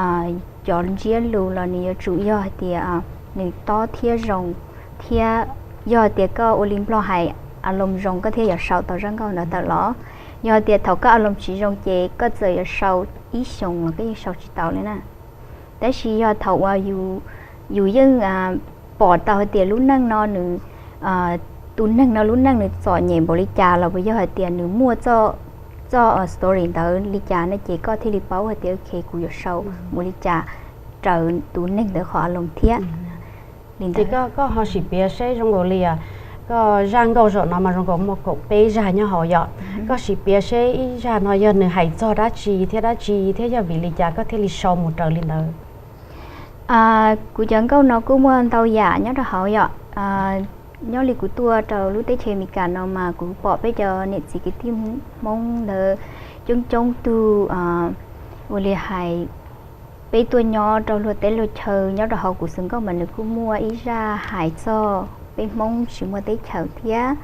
cov ntsiab lus los nws yuav tsum yog hais tias nws tob thiab zoo, thiab yog hais tias koj ua li Nplog hais a loos zoo koj thiaj yuav sau tau zaj nkauj ntawd tawm los. Yog hais tias thaum koj a loos tsis zoo ces koj txawm yuav sau ib xyoos los koj yeej sau tsis tau li na. Tab sis yog thaum uas yus yeej pom tau hais tias lub neej no nws, tus neeg no lub neej nws txom nyem npaum li cas los puas yog hais tias nws muaj txoj story ntawd li cas no ces koj thiaj li paub hais tias ok kuv yuav sau mus li cas raws tus neeg ntawd qhov a loos thiab. Ces koj ho sim piav seb zoo nkaus li, koj zaj nkauj zaum no mas zoo nkaus muaj kaum peb zaj nyob hauv yom, koj sim piav seb ib zaj no yog nws hais txog dab tsi thiab dab tsi thiab yog vim li cas koj thiaj li sau mus raws li ntawd? Kuv cov nkauj no kuj muaj ntau yam nyob rau hauv yom. Nyob li kuv tuaj rau lub teb chaws Amelikas no mas kuv pom peb cov niam txiv kwv tij Hmoob ntawd coob coob tug, ua li hais Peb tuaj nyob rau luag teb luag chaw nyob rau hauv kuv xwv nkauj mas nws kuj muaj ib zaj hais txog peb Hmoob tsis muaj teb chaws thiab